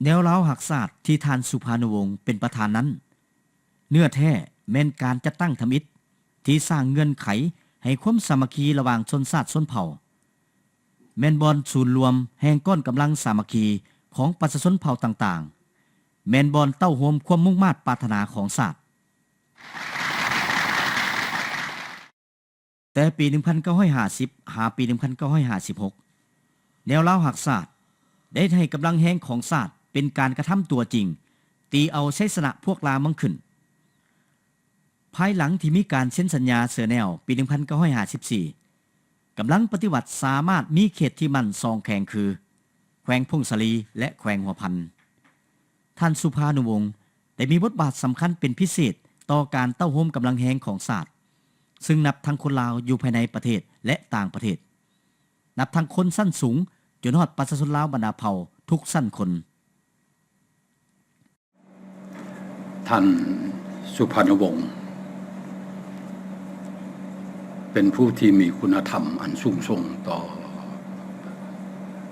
ແນວລາວຮັກຊາດທີ່ທ່ານສຸພານຸວົງເປັນປະທານນັ້ນ, ເນື້ອແທ້ແມ່ນການຈັດຕັ້ງທຳອິດທີ່ສ້າງເງື່ອນໄຂໃຫ້ຄວາມສາມັກຄີລະຫວ່າງຊົນຊາດຊົນເຜົ່າ, ແມ່ນບ່ອນສູນລວມແຫ່ງກ້ອນກຳລັງສາມັກຄີຂອງປະຊາຊົນເຜົ່າຕ່າງໆ, ແມ່ນບ່ອນເຕົ້າໂຮມຄວາມມຸ່ງມາດປາດຖະໜາຂອງຊາດ. ແຕ່ປີໜຶ່ງພັນເກົ້າຮ້ອຍຫ້າສິບ ຫາປີໜຶ່ງພັນເກົ້າຮ້ອຍຫ້າສິບຫົກ, ແນວລາວຮັກຊາດໄດ້ໃຫ້ກຳລັງແຮງຂອງຊາດເປັນການກະທຳຕົວຈິງ, ຕີເອົາໄຊຊະນະພວກລ່າເມືອງຂຶ້ນ. ພາຍຫຼັງທີ່ມີການເຊັນສັນຍາເຊີແນວປີໜຶ່ງພັນເກົ້າຮ້ອຍຫ້າສິບສີ່, ກຳລັງປະຕິວັດສາມາດມີເຂດທີ່ໝັ້ນສອງແຂວງຄື ແຂວງຜົ້ງສາລີ ແລະ ແຂວງຫົວພັນ. ທ່ານ ສຸພານຸວົງ ໄດ້ມີບົດບາດສຳຄັນເປັນພິເສດຕໍ່ການເຕົ້າໂຮມກຳລັງແຮງຂອງຊາດ, ຊຶ່ງນັບທັງຄົນລາວຢູ່ພາຍໃນປະເທດ ແລະ ຕ່າງປະເທດ, ນັບທັງຄົນຊັ້ນສູງຈົນຮອດປະຊາຊົນລາວບັນດາເຜົ່າທຸກຊັ້ນຄົນ. ທ່ານ ສຸພານຸວົງ ເປັນຜູ້ທີ່ມີຄຸນນະທຳອັນສູງສົ່ງຕໍ່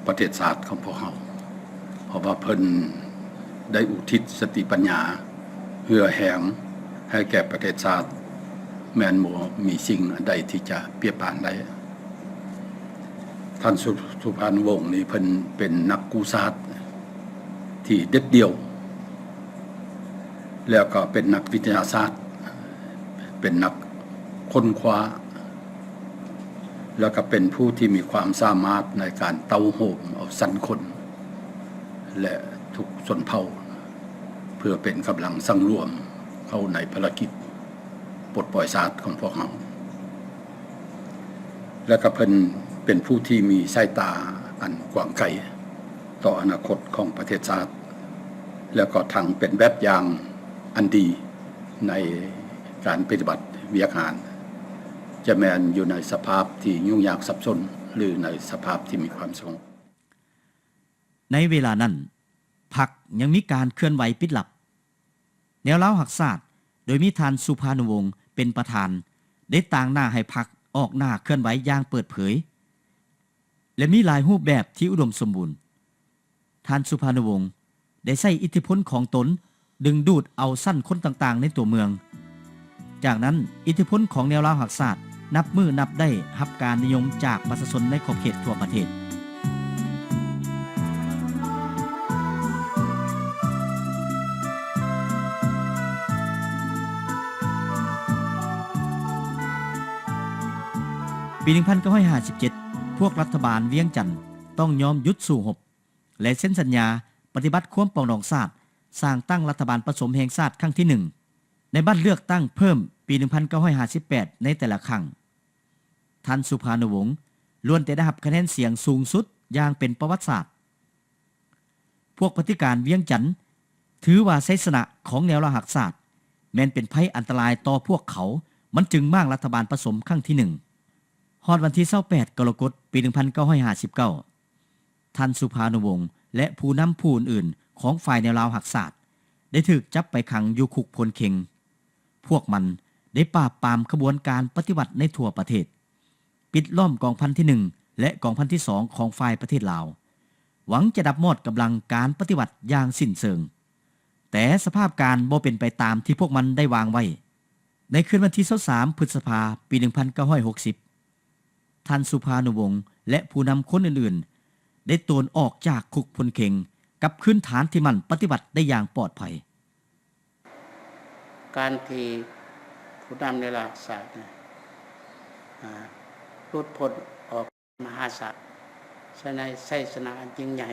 ປະເທດຊາດຂອງພວກເຮົາ, ເພາະວ່າເພິ່ນໄດ້ອຸທິດສະຕິປັນຍາເຫື່ອແຮງໃຫ້ແກ່ປະເທດຊາດ ແມ່ນບໍ່ມີສິ່ງອັນໃດທີ່ຈະປຽບປານໄດ້. ທ່ານ ສຸ ສຸພານຸວົງນີ້ ເພິ່ນເປັນນັກກູ້ຊາດທີ່ເດັດດ່ຽວ, ແລ້ວກໍເປັນນັກວິທະຍາສາດ, ເປັນນັກຄົ້ນຄວ້າ, ແລ້ວກໍເປັນຜູ້ທີ່ມີຄວາມສາມາດໃນການເຕົ້າໂຮມເອົາຊັ້ນຄົນ ແລະ ທຸກຊົນເຜົ່າ ເພື່ອເປັນກຳລັງສັງລວມເຂົ້າໃນພາລະກິດ ປົດປ່ອຍຊາດຂອງພວກເຮົາ ແລະ ກໍເພິ່ນເປັນຜູ້ທີ່ມີສາຍຕາອັນກວ້າງໄກຕໍ່ອະນາຄົດຂອງປະເທດຊາດ ແລະ ກໍທັງເປັນແບບຢ່າງອັນດີໃນການປະຕິບັດວຽກງານ, ຈະແມ່ນຢູ່ໃນສະພາບທີ່ຫຍຸ້ງຍາກສັບສົນ ຫຼື ໃນສະພາບທີ່ມີຄວາມສະຫງົບ. ໃນເວລານັ້ນ, ພັກຍັງມີການເຄື່ອນໄຫວປິດລັບ. ແນວລາວຮັກຊາດ ໂດຍມີທ່ານ ສຸພານຸວົງ ເປັນປະທານ ໄດ້ຕາງໜ້າໃຫ້ພັກອອກໜ້າເຄື່ອນໄຫວຢ່າງເປີດເຜີຍ ແລະ ມີຫຼາຍຮູບແບບທີ່ອຸດົມສົມບູນ. ທ່ານ ສຸພານຸວົງ ໄດ້ໃຊ້ອິດທິພົນຂອງຕົນດຶງດູດເອົາຊັ້ນຄົນຕ່າງໆໃນຕົວເມືອງ. ຈາກນັ້ນ, ອິດທິພົນຂອງແນວລາວຮັກຊາດ ນັບມື້ນັບໄດ້ຮັບການນິຍົມຈາກປະຊາຊົນໃນຂອບເຂດທົ່ວປະເທດ. ປີໜຶ່ງພັນເກົ້າຮ້ອຍຫ້າສິບເຈັດ ພວກລັດຖະບານວຽງຈັນຕ້ອງຍອມຢຸດສູ້ຮົບ ແລະ ເຊັນສັນຍາປະຕິບັດຄວາມປອງດອງຊາດ, ສ້າງຕັ້ງລັດຖະບານປະສົມແຫ່ງຊາດຄັ້ງທີໜຶ່ງ ໃນບັດເລືອກຕັ້ງເພີ່ມປີໜຶ່ງພັນເກົ້າຮ້ອຍຫ້າສິບແປດໃນແຕ່ລະຄັ້ງ. ທ່ານ ສຸພານຸວົງ ລ້ວນແຕ່ໄດ້ຮັບຄະແນນສຽງສູງສຸດຢ່າງເປັນປະຫວັດສາດ. ພວກປະຕິການວຽງຈັນຖືວ່າໄຊຊະນະຂອງແນວລາວຮັກຊາດ ແມ່ນເປັນໄພອັນຕະລາຍຕໍ່ພວກເຂົາ, ມັນຈຶ່ງມ້າງລັດຖະບານປະສົມຄັ້ງທີໜຶ່ງ. ຮອດວັນທີຊາວແປດ ກໍລະກົດ ປີໜຶ່ງພັນເກົ້າຮ້ອຍຫ້າສິບເກົ້າ ທ່ານ ສຸພານຸວົງ ແລະ ຜູ້ນຳຜູ້ອື່ນໆຂອງຝ່າຍແນວລາວຮັກຊາດ ໄດ້ຖືກຈັບໄປຂັງຢູ່ຄຸກໂພນເຄັງ. ພວກມັນໄດ້ປາບປາມຂະບວນການປະຕິວັດໃນທົ່ວປະເທດ, ປິດລ້ອມກອງພັນທີໜຶ່ງ ແລະ ກອງພັນທີສອງຂອງຝ່າຍປະເທດລາວ, ຫວັງຈະດັບມອດກຳລັງການປະຕິວັດຢ່າງສິ້ນເຊີງ. ແຕ່ສະພາບການບໍ່ເປັນໄປຕາມທີ່ພວກມັນໄດ້ວາງໄວ້. ໃນຄືນວັນທີຊາວສາມ ພຶດສະພາ ປີໜຶ່ງພັນເກົ້າຮ້ອຍຫົກສິບ ທ່ານ ສຸພານຸວົງ ແລະ ຜູ້ນຳຄົນອື່ນໆ ໄດ້ໂຕນອອກຈາກຄຸກໂພນເຄັງ ກັບຄືນຖານທີ່ໝັ້ນປະຕິວັດໄດ້ຢ່າງປອດໄພ. ການທີ່ຜູ້ນຳໃນລາວຮັກຊາດ ອາ ຫຼຸດພົ້ນອອກມະຫາສາ ສະໄນໄຊຊະນະອັນຍິ່ງໃຫຍ່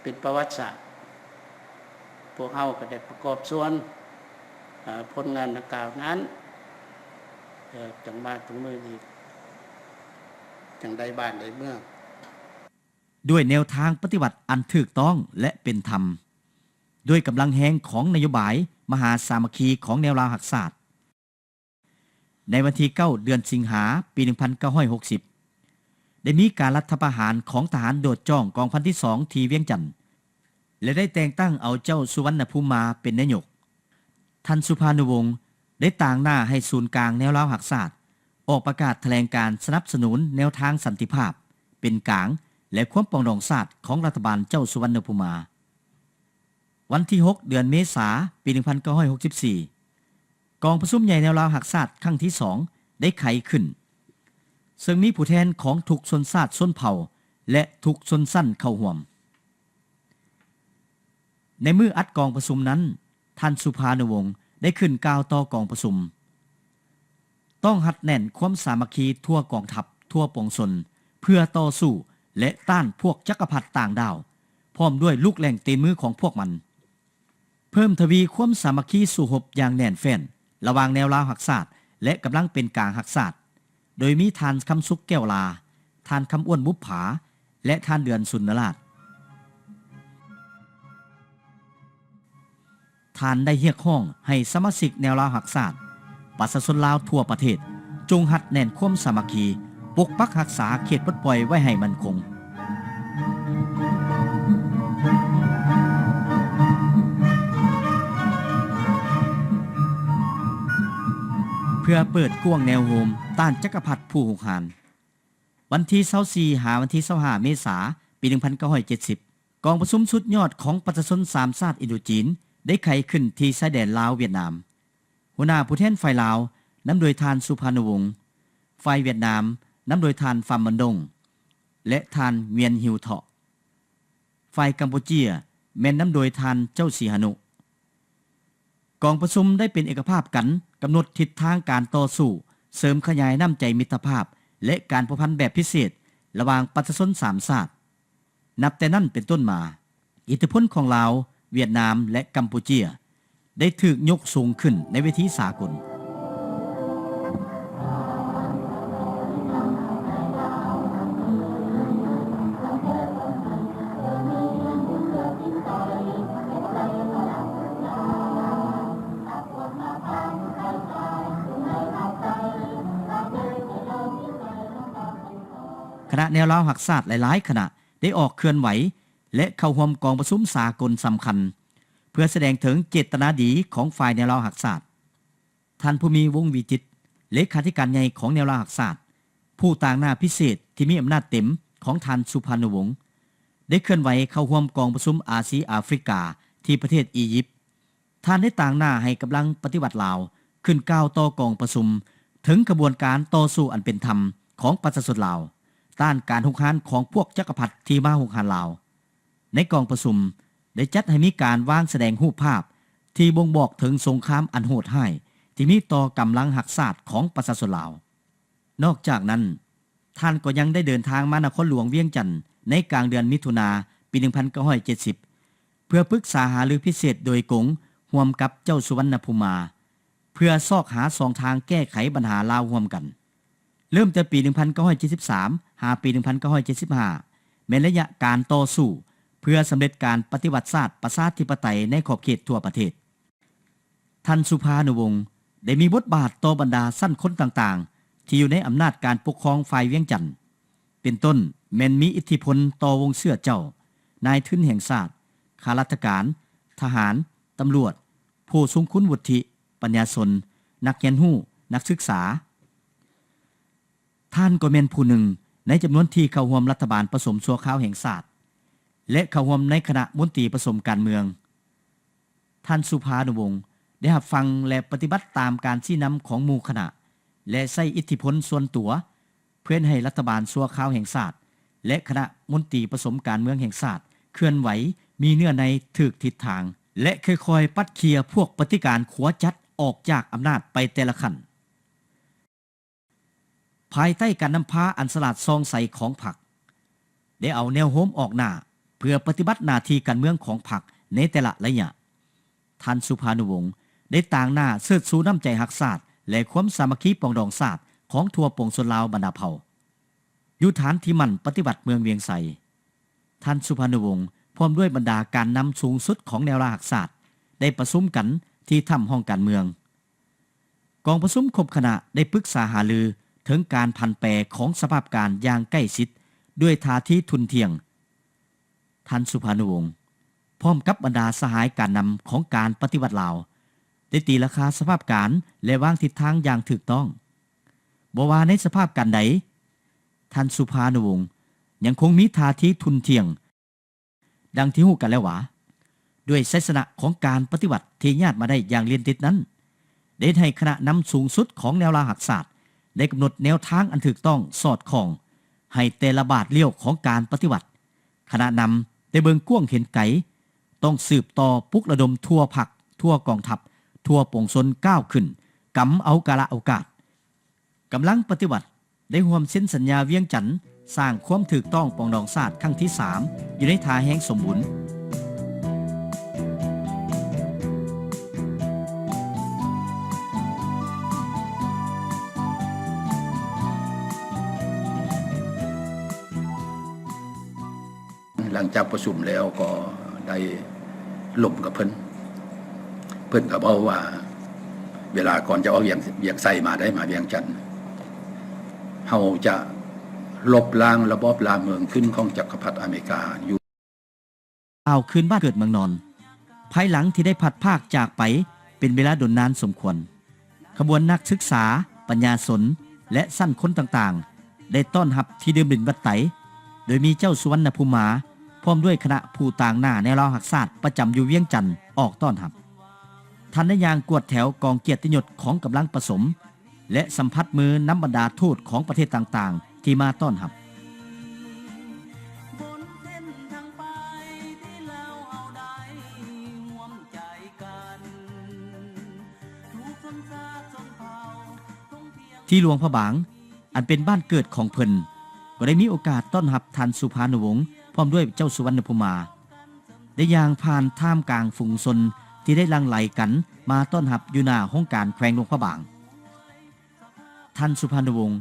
ເປັນປະຫວັດສາດ. ພວກເຮົາກໍໄດ້ປະກອບສ່ວນ ເອີ ຜົນງານດັ່ງກ່າວນັ້ນ ເອີ ຈັ່ງມາເຖິງມື້ນີ້ ຈັ່ງໄດ້ບ້ານໄດ້ເມືອງ. ດ້ວຍແນວທາງປະຕິວັດອັນຖືກຕ້ອງ ແລະ ເປັນທຳ, ດ້ວຍກຳລັງແຮງຂອງນະໂຍບາຍມະຫາສາມັກຄີຂອງແນວລາວຮັກຊາດ, ໃນວັນທີເກົ້າ ເດືອນສິງຫາ ປີໜຶ່ງພັນເກົ້າຮ້ອຍຫົກສິບ ໄດ້ມີການລັດຖະປະຫານຂອງທະຫານໂດດຈ້ອງກອງພັນທີສອງທີ່ວຽງຈັນ ແລະ ໄດ້ແຕ່ງຕັ້ງເອົາເຈົ້າ ສຸວັນນະພູມມາ ເປັນນາຍົກ. ທ່ານ ສຸພານຸວົງ ໄດ້ຕາງໜ້າໃຫ້ສູນກາງແນວລາວຮັກຊາດ ອອກປະກາດຖະແຫຼງການສະໜັບສະໜູນແນວທາງສັນຕິພາບເປັນກາງ ແລະ ຄວາມປອງດອງຊາດຂອງລັດຖະບານເຈົ້າ ສຸວັນນະພູມມາ. ວັນທີຫົກ ເດືອນເມສາ ປີໜຶ່ງພັນເກົ້າຮ້ອຍຫົກສິບສີ່ ກອງປະຊຸມໃຫຍ່ແນວລາວຮັກຊາດຄັ້ງທີສອງໄດ້ໄຂຂຶ້ນ, ເຊິ່ງມີຜູ້ແທນຂອງທຸກຊົນຊາດຊົນເຜົ່າ ແລະ ທຸກຊົນຊັ້ນເຂົ້າຮ່ວມ. ໃນມື້ອັດກອງປະຊຸມນັ້ນ, ທ່ານ ສຸພານຸວົງ ໄດ້ຂຶ້ນກ່າວຕໍ່ກອງປະຊຸມ, ຕ້ອງຮັດແໜ້ນຄວາມສາມັກຄີທົ່ວກອງທັບ, ທົ່ວປວງຊົນ ເພື່ອຕໍ່ສູ້ ແລະ ຕ້ານພວກຈັກກະພັດຕ່າງດ້າວ ພ້ອມດ້ວຍລູກແຫຼ່ງຕີນມືຂອງພວກມັນ. ເພີ່ມທະວີຄວາມສາມັກຄີສູ້ຮົບຢ່າງແໜ້ນແຟ້ນ ລະຫວ່າງແນວລາວຮັກຊາດ ແລະ ກຳລັງເປັນກາງຮັກຊາດ, ໂດຍມີທ່ານ ຄຳສຸກ ແກ້ວລາ, ທ່ານ ຄຳອ້ວນ ບຸບຜາ ແລະ ທ່ານ ເດືອນ ສຸນນະລາດ. ທ່ານໄດ້ຮຽກຮ້ອງໃຫ້ສະມາຊິກແນວລາວຮັກຊາດ, ປະຊາຊົນລາວທົ່ວປະເທດ ຈົ່ງຮັດແໜ້ນຄວາມສາມັກຄີ, ປົກປັກຮັກສາເຂດປົດປ່ອຍໄວ້ໃຫ້ໝັ້ນຄົງ. ເພື່ອເປີດກວ້າງແນວໂຮມຕ້ານຈັກກະພັດຜູ້ຮຸກຮານ, ວັນທີຊາວສີ່ ຫາວັນທີຊາວຫ້າ ເມສາ ປີໜຶ່ງພັນເກົ້າຮ້ອຍເຈັດສິບ ກອງປະຊຸມສຸດຍອດຂອງປະຊາຊົນສາມຊາດອິນໂດຈີນ ໄດ້ໄຂຂຶ້ນທີ່ຊາຍແດນລາວ-ຫວຽດນາມ. ຫົວໜ້າຜູ້ແທນຝ່າຍລາວ ນຳໂດຍທ່ານ ສຸພານຸວົງ, ຝ່າຍຫວຽດນາມ ນຳໂດຍທ່ານ ຟາມ ບັນດົງ ແລະ ທ່ານ ຫວຽນ ຮິວເທາະ, ຝ່າຍກຳປູເຈຍ ແມ່ນນຳໂດຍທ່ານ ເຈົ້າສີຫະນຸ. ກອງປະຊຸມໄດ້ເປັນເອກະພາບກັນ ກຳນົດທິດທາງການຕໍ່ສູ້, ເສີມຂະຫຍາຍນ້ຳໃຈມິດຕະພາບ ແລະ ການພົວພັນແບບພິເສດ ລະຫວ່າງປະຊາຊົນສາມຊາດ. ນັບແຕ່ນັ້ນເປັນຕົ້ນມາ, ອິດທິພົນຂອງລາວ, ຫວຽດນາມ ແລະ ກຳປູເຈຍ ໄດ້ຖືກຍົກສູງຂຶ້ນໃນເວທີສາກົນ. ຄະນະແນວລາວຮັກຊາດຫຼາຍໆຄະນະ ໄດ້ອອກເຄື່ອນໄຫວ ແລະ ເຂົ້າຮ່ວມກອງປະຊຸມສາກົນສຳຄັນ ເພື່ອສະແດງເຖິງເຈດຕະນາດີຂອງຝ່າຍແນວລາວຮັກຊາດ. ທ່ານ ພູມີ ວົງວິຈິດ, ເລຂາທິການໃຫຍ່ຂອງແນວລາວຮັກຊາດ, ຜູ້ຕາງໜ້າພິເສດທີ່ມີອຳນາດເຕັມຂອງທ່ານ ສຸພານຸວົງ, ໄດ້ເຄື່ອນໄຫວເຂົ້າຮ່ວມກອງປະຊຸມອາຊີອາຟຣິກາທີ່ປະເທດອີຢິບ. ທ່ານໄດ້ຕາງໜ້າໃຫ້ກຳລັງປະຕິວັດລາວຂຶ້ນກ່າວຕໍ່ກອງປະຊຸມເຖິງຂະບວນການຕໍ່ສູ້ອັນເປັນທຳຂອງປະຊາຊົນລາວ ຕ້ານການຮຸກຮານຂອງພວກຈັກກະພັດທີ່ມາຮຸກຮານລາວ. ໃນກອງປະຊຸມໄດ້ຈັດໃຫ້ມີການວາງສະແດງຮູບພາບທີ່ບົ່ງບອກເຖິງສົງຄາມອັນໂຫດຮ້າຍທີ່ມີຕໍ່ກຳລັງຮັກຊາດຂອງປະຊາຊົນລາວ. ນອກຈາກນັ້ນ, ທ່ານກໍຍັງໄດ້ເດີນທາງມານະຄອນຫຼວງວຽງຈັນໃນກາງເດືອນມິຖຸນາ ປີໜຶ່ງພັນເກົ້າຮ້ອຍເຈັດສິບ ເພື່ອປຶກສາຫາລືພິເສດໂດຍກົງຮ່ວມກັບເຈົ້າສຸວັນນະພູມາ ເພື່ອຊອກຫາຊ່ອງທາງແກ້ໄຂບັນຫາລາວຮ່ວມກັນ. ເລີ່ມແຕ່ປີໜຶ່ງພັນເກົ້າຮ້ອຍເຈັດສິບສາມ ຫາປີໜຶ່ງພັນເກົ້າຮ້ອຍເຈັດສິບຫ້າ ແມ່ນໄລຍະການຕໍ່ສູ້ເພື່ອສຳເລັດການປະຕິວັດຊາດປະຊາທິປະໄຕໃນຂອບເຂດທົ່ວປະເທດ. ທ່ານ ສຸພານຸວົງ ໄດ້ມີບົດບາດຕໍ່ບັນດາຊັ້ນຄົນຕ່າງໆ ທີ່ຢູ່ໃນອຳນາດການປົກຄອງຝ່າຍວຽງຈັນ, ເປັນຕົ້ນແມ່ນມີອິດທິພົນຕໍ່ວົງເຊື້ອເຈົ້າ, ນາຍທຶນແຫ່ງຊາດ, ຂ້າລາຊະການ, ທະຫານ, ຕຳຫຼວດ, ຜູ້ຊົງຄຸນວຸດທິ, ປັນຍາຊົນ, ນັກຮຽນຮູ້, ນັກສຶກສາ. ທ່ານກໍແມ່ນຜູ້ໜຶ່ງໃນຈຳນວນທີ່ເຂົ້າຮ່ວມລັດຖະບານປະສົມຊົ່ວຄາວແຫ່ງຊາດ ແລະ ເຂົ້າຮ່ວມໃນຄະນະມົນຕີປະສົມການເມືອງ. ທ່ານ ສຸພານຸວົງ ໄດ້ຮັບຟັງ ແລະ ປະຕິບັດຕາມການຊີ້ນຳຂອງໝູ່ຄະນະ ແລະ ໃຊ້ອິດທິພົນສ່ວນຕົວ ເພື່ອເຮັດໃຫ້ລັດຖະບານຊົ່ວຄາວແຫ່ງຊາດ ແລະ ຄະນະມົນຕີປະສົມການເມືອງແຫ່ງຊາດເຄື່ອນໄຫວ, ມີເນື້ອໃນ, ຖືກທິດທາງ ແລະ ຄ່ອຍໆປັດເຂ່ຍພວກປະຕິການຂົວຈັດອອກຈາກອຳນາດໄປແຕ່ລະຂັ້ນ. ພາຍໃຕ້ການນຳພາອັນສະຫຼາດສ່ອງໃສຂອງພັກ, ໄດ້ເອົາແນວໂຮມອອກໜ້າເພື່ອປະຕິບັດໜ້າທີ່ການເມືອງຂອງພັກໃນແຕ່ລະໄລຍະ. ທ່ານ ສຸພານຸວົງ ໄດ້ຕາງໜ້າເຊີດຊູນ້ຳໃຈຮັກຊາດ ແລະ ຄວາມສາມັກຄີປອງດອງຊາດຂອງທົ່ວປວງຊົນລາວບັນດາເຜົ່າ ຢູ່ຖານທີ່ໝັ້ນປະຕິວັດເມືອງວຽງໄຊ. ທ່ານ ສຸພານຸວົງ ພ້ອມດ້ວຍບັນດາການນຳສູງສຸດຂອງແນວລາວຮັກຊາດ ໄດ້ປະຊຸມກັນທີ່ຖ້ຳຫ້ອງການເມືອງ. ກອງປະຊຸມຄົບຄະນະໄດ້ປຶກສາຫາລືເຖິງການຜັນແປຂອງສະພາບການຢ່າງໃກ້ຊິດດ້ວຍທ່າທີທຸ່ນທ່ຽງ. ທ່ານ ສຸພານຸວົງ ພ້ອມກັບບັນດາສະຫາຍການນຳຂອງການປະຕິວັດລາວ ໄດ້ຕີລາຄາສະພາບການ ແລະ ວາງທິດທາງຢ່າງຖືກຕ້ອງ. ບໍ່ວ່າໃນສະພາບການໃດ, ທ່ານ ສຸພານຸວົງ ຍັງຄົງມີທ່າທີທຸ່ນທ່ຽງ. ດັ່ງທີ່ຮູ້ກັນແລ້ວວ່າ, ດ້ວຍໄຊຊະນະຂອງການປະຕິວັດທີ່ຍາດມາໄດ້ຢ່າງລຽນຕິດນັ້ນ, ໄດ້ເຮັດໃຫ້ຄະນະນຳສູງສຸດຂອງແນວລາວຮັກຊາດ ໄດ້ກຳນົດແນວທາງອັນຖືກຕ້ອງສອດຄ່ອງໃຫ້ແຕ່ລະບາດລ້ຽວຂອງການປະຕິວັດ. ຄະນະນຳໄດ້ເບິ່ງກວ້າງເຫັນໄກ, ຕ້ອງສືບຕໍ່ປຸກລະດົມທົ່ວພັກ, ທົ່ວກອງທັບ, ທົ່ວປວງຊົນກ້າວຂຶ້ນ, ກຳເອົາກາລະໂອກາດ. ກຳລັງປະຕິວັດໄດ້ຮ່ວມເຊັນສັນຍາວຽງຈັນ ສ້າງຄວາມຖືກຕ້ອງປອງດອງຊາດຄັ້ງທີສາມ ຢູ່ໃນທ່າແຮງສົມບູນ. ຫຼັງຈາກປະຊຸມແລ້ວກໍໄດ້ລົມກັບເພິ່ນ. ເພິ່ນກໍເວົ້າວ່າ ເວລາກ່ອນຈະອອກວຽງ ວຽງໄຊມາໄດ້ ມາວຽງຈັນ ເຮົາຈະລົບລ້າງລະບອບລ່າເມືອງຂຶ້ນຂອງຈັກກະພັດອາເມລິກາຢູ່. ກ່າວຄືນບ້ານເກີດເມືອງນອນ ພາຍຫຼັງທີ່ໄດ້ພັດພາກຈາກໄປເປັນເວລາດົນນານສົມຄວນ, ຂະບວນນັກສຶກສາ, ປັນຍາຊົນ ແລະ ຊັ້ນຄົນຕ່າງໆ ໄດ້ຕ້ອນຮັບທີ່ດື່ມດິນວັດໄຕ ໂດຍມີເຈົ້າສຸວັນນະພູມາ ພ້ອມດ້ວຍຄະນະຜູ້ຕາງໜ້າແນວລາວຮັກຊາດປະຈຳຢູ່ວຽງຈັນອອກຕ້ອນຮັບ. ທ່ານໄດ້ຍ່າງກວດແຖວກອງກຽດຕິຍົດຂອງກຳລັງປະສົມ ແລະ ສຳຜັດມືນຳບັນດາທູດຂອງປະເທດຕ່າງໆ ທີ່ມາຕ້ອນຮັບ. ທີ່ຫຼວງພະບາງ ອັນເປັນບ້ານເກີດຂອງເພິ່ນ ກໍໄດ້ມີໂອກາດຕ້ອນຮັບທ່ານສຸພານຸວົງ ພ້ອມດ້ວຍເຈົ້າສຸວັນນະພູມາ ໄດ້ຍ່າງຜ່ານທ່າມກາງຝູງຊົນທີ່ໄດ້ຫຼັ່ງໄຫຼກັນມາຕ້ອນຮັບຢູ່ໜ້າຫ້ອງການແຂວງຫຼວງພະບາງ. ທ່ານສຸພານຸວົງ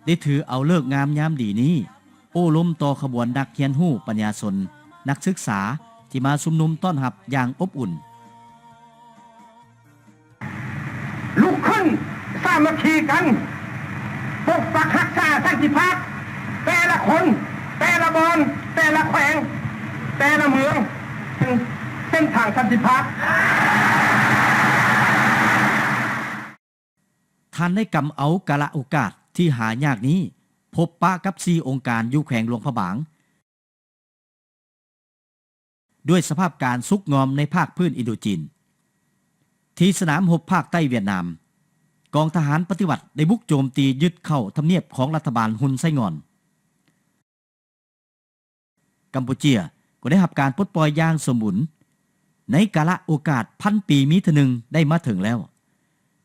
ໄດ້ຖືເອົາເລີກງາມຍາມດີນີ້ ໂອ້ລົມຕໍ່ຂະບວນນັກຮຽນຮູ້, ປັນຍາຊົນ, ນັກສຶກສາ ທີ່ມາຊຸມນຸມຕ້ອນຮັບຢ່າງອົບອຸ່ນ. ລຸກຂຶ້ນສາມັກຄີກັນ ປົກປັກຮັກສາສັນຕິພາບ ແຕ່ລະຄົນ ແຕ່ລະບ່ອນ ແຕ່ລະແຂວງ ແຕ່ລະເມືອງ ເສັ້ນທາງສັນຕິພາບ. ທ່ານໄດ້ກຳເອົາກາລະໂອກາດທີ່ຫາຍາກນີ້ ພົບປະກັບສີ່ອົງການຢູ່ແຂວງຫຼວງພະບາງ ດ້ວຍສະພາບການຊຸກງອມໃນພາກພື້ນອິນໂດຈີນ. ທີ່ສະໜາມຮົບພາກໃຕ້ຫວຽດນາມ, ກອງທະຫານປະຕິວັດໄດ້ບຸກໂຈມຕີຍຶດເຂົ້າທຳນຽບຂອງລັດຖະບານຮຸນໄຊງ່ອນ. ກຳປູເຈຍກໍໄດ້ຮັບການປົດປ່ອຍຢ່າງສົມບູນ. ໃນກາລະໂອກາດພັນປີມີເທື່ອໜຶ່ງໄດ້ມາເຖິງແລ້ວ.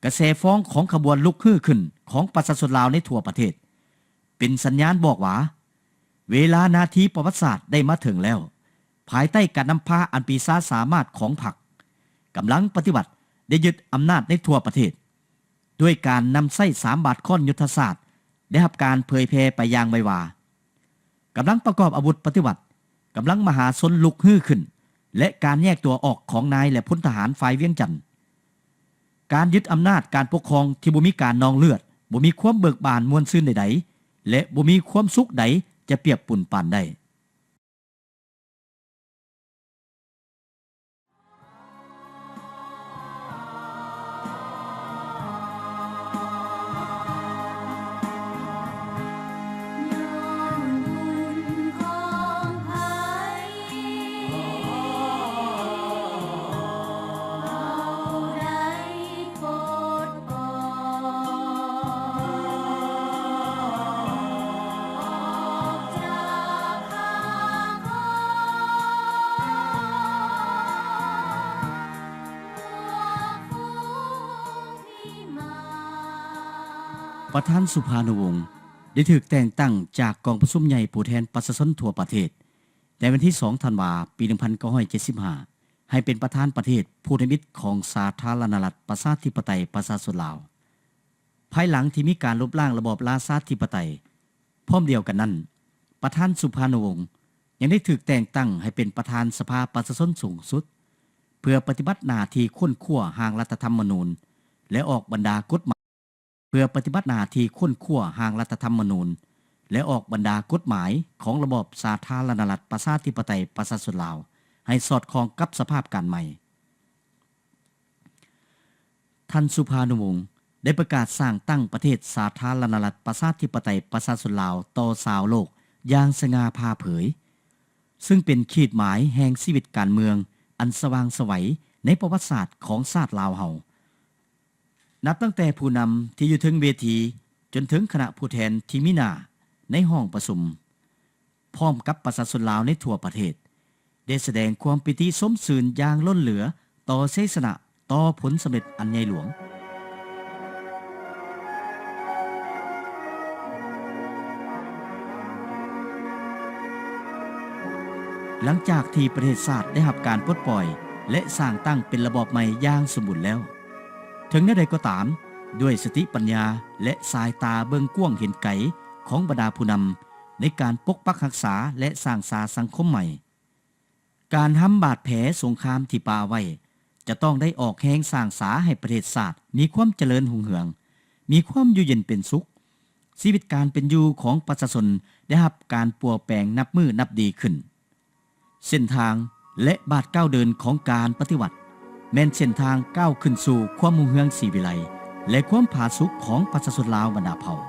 ກະແສຟອງຂອງຂະບວນລຸກຮືຂຶ້ນຂອງປະຊາຊົນລາວໃນທົ່ວປະເທດ ເປັນສັນຍານບອກວ່າ ເວລານາທີປະຫວັດສາດໄດ້ມາເຖິງແລ້ວ. ພາຍໃຕ້ການນຳພາອັນປີຊາສາມາດຂອງພັກ, ກຳລັງປະຕິວັດໄດ້ຍຶດອຳນາດໃນທົ່ວປະເທດ. ດ້ວຍການນຳໃຊ້ສາມບາດຄ້ອນຍຸດທະສາດ ໄດ້ຮັບການເຜີຍແຜ່ໄປຢ່າງໄວວາ. ກຳລັງປະກອບອາວຸດປະຕິວັດ, ກຳລັງມະຫາຊົນລຸກຮືຂຶ້ນ ແລະ ການແຍກຕົວອອກຂອງນາຍ ແລະ ພົນທະຫານຝ່າຍວຽງຈັນ. ການຍຶດອຳນາດການປົກຄອງທີ່ບໍ່ມີການນອງເລືອດ, ບໍ່ມີຄວາມເບີກບານມ່ວນຊື່ນໃດໆ ແລະ ບໍ່ມີຄວາມສຸກໃດຈະປຽບປຸນປານໄດ້. ປະທານສຸພານຸວົງ ໄດ້ຖືກແຕ່ງຕັ້ງຈາກກອງປະຊຸມໃຫຍ່ຜູ້ແທນປະຊາຊົນທົ່ວປະເທດ ໃນວັນທີສອງ ທັນວາ ປີໜຶ່ງພັນເກົ້າຮ້ອຍເຈັດສິບຫ້າ ໃຫ້ເປັນປະທານປະເທດຜູ້ທຳອິດຂອງສາທາລະນະລັດ ປະຊາທິປະໄຕ ປະຊາຊົນລາວ. ພາຍຫຼັງທີ່ມີການລົບລ້າງລະບອບລາຊາທິປະໄຕ, ພ້ອມດຽວກັນນັ້ນ, ປະທານສຸພານຸວົງ ຍັງໄດ້ຖືກແຕ່ງຕັ້ງໃຫ້ເປັນປະທານສະພາປະຊາຊົນສູງສຸດ ເພື່ອປະຕິບັດໜ້າທີ່ຄົ້ນຄວ້າຮ່າງລັດຖະທຳມະນູນ ແລະ ອອກບັນດາກົດໝາຍ ເພື່ອປະຕິບັດໜ້າທີ່ຄົ້ນຄວ້າຮ່າງລັດຖະທຳມະນູນ ແລະ ອອກບັນດາກົດໝາຍຂອງລະບອບສາທາລະນະລັດ ປະຊາທິປະໄຕ ປະຊາຊົນລາວ ໃຫ້ສອດຄ່ອງກັບສະພາບການໃໝ່. ທ່ານສຸພານຸວົງ ໄດ້ປະກາດສ້າງຕັ້ງປະເທດສາທາລະນະລັດ ປະຊາທິປະໄຕ ປະຊາຊົນລາວ ຕໍ່ຊາວໂລກຢ່າງສະຫງ່າຜ່າເຜີຍ, ຊຶ່ງເປັນຂີດໝາຍແຫ່ງຊີວິດການເມືອງອັນສະຫວ່າງໄສວໃນປະຫວັດສາດຂອງຊາດລາວເຮົາ. ນັບຕັ້ງແຕ່ຜູ້ນຳທີ່ຢູ່ເທິງເວທີ ຈົນເຖິງຄະນະຜູ້ແທນທີ່ມີໜ້າໃນຫ້ອງປະຊຸມ, ພ້ອມກັບປະຊາຊົນລາວໃນທົ່ວປະເທດ ໄດ້ສະແດງຄວາມປີຕິຊົມຊື່ນຢ່າງລົ້ນເຫຼືອຕໍ່ໄຊຊະນະ ຕໍ່ຜົນສຳເລັດອັນໃຫຍ່ຫຼວງ. ຫຼັງຈາກທີ່ປະເທດຊາດໄດ້ຮັບການປົດປ່ອຍ ແລະ ສ້າງຕັ້ງເປັນລະບອບໃໝ່ຢ່າງສົມບູນແລ້ວ, ເຖິງແນວໃດກໍຕາມ, ດ້ວຍສະຕິປັນຍາ ແລະ ສາຍຕາເບິ່ງກວ້າງເຫັນໄກຂອງບັນດາຜູ້ນຳໃນການປົກປັກຮັກສາ ແລະ ສ້າງສາສັງຄົມໃໝ່, ການຮຳບາດແຜສົງຄາມທີ່ປະໄວ້ ຈ ຈະຕ້ອງໄດ້ອອກແຮງສ້າງສາໃຫ້ປະເທດຊາດມີຄວາມຈະເລີນຮຸ່ງເຮືອງ, ມີຄວາມຢູ່ເຢັນເປັນສຸກ. ຊີວິດການເປັນຢູ່ຂອງປະຊາຊົນໄດ້ຮັບການປົວແປງນັບມື້ນັບດີຂຶ້ນ. ເສັ້ນທາງ ແລະ ບາດກ້າວເດີນຂອງການປະຕິວັດ ແມ່ນເສັ້ນທາງກ້າວຂຶ້ນສູ່ຄວາມຮຸ່ງເຮືອງສີວິໄລ ແລະ ຄວາມຜາສຸກຂອງປະຊາຊົນລາວບັນດາເຜົ່າ.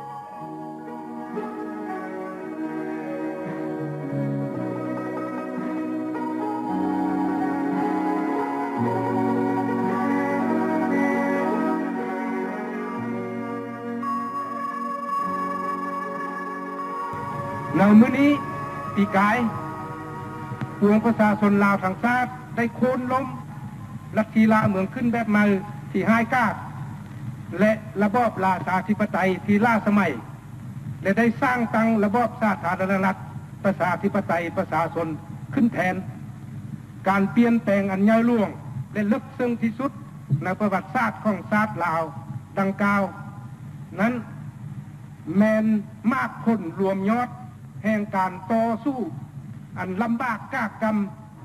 ໃນມື້ນີ້ ປີກາຍ ປວງປະຊາຊົນລາວທັງຊາດໄດ້ໂຄ່ນລົ້ມລັດທິລ່າເມືອງຂຶ້ນແບບໃໝ່ທີ່ຮ້າຍກາດ ແລະ ລະບອບລາຊາທິປະໄຕທີ່ລ້າສະໄໝ ແລະ ໄດ້ສ້າງຕັ້ງລະບອບສາທາລະນະລັດ ປະຊາທິປະໄຕປະຊາຊົນຂຶ້ນແທນ. ການປ່ຽນແປງອັນໃຫຍ່ຫຼວງ ແລະ ເລິກເຊິ່ງທີ່ສຸດໃນປະຫວັດສາດຂອງຊາດລາວດັ່ງກ່າວນັ້ນ ແມ່ນໝາກຜົນລວມຍອດແຫ່ງການຕໍ່ສູ້ອັນລຳບາກກາກກຳ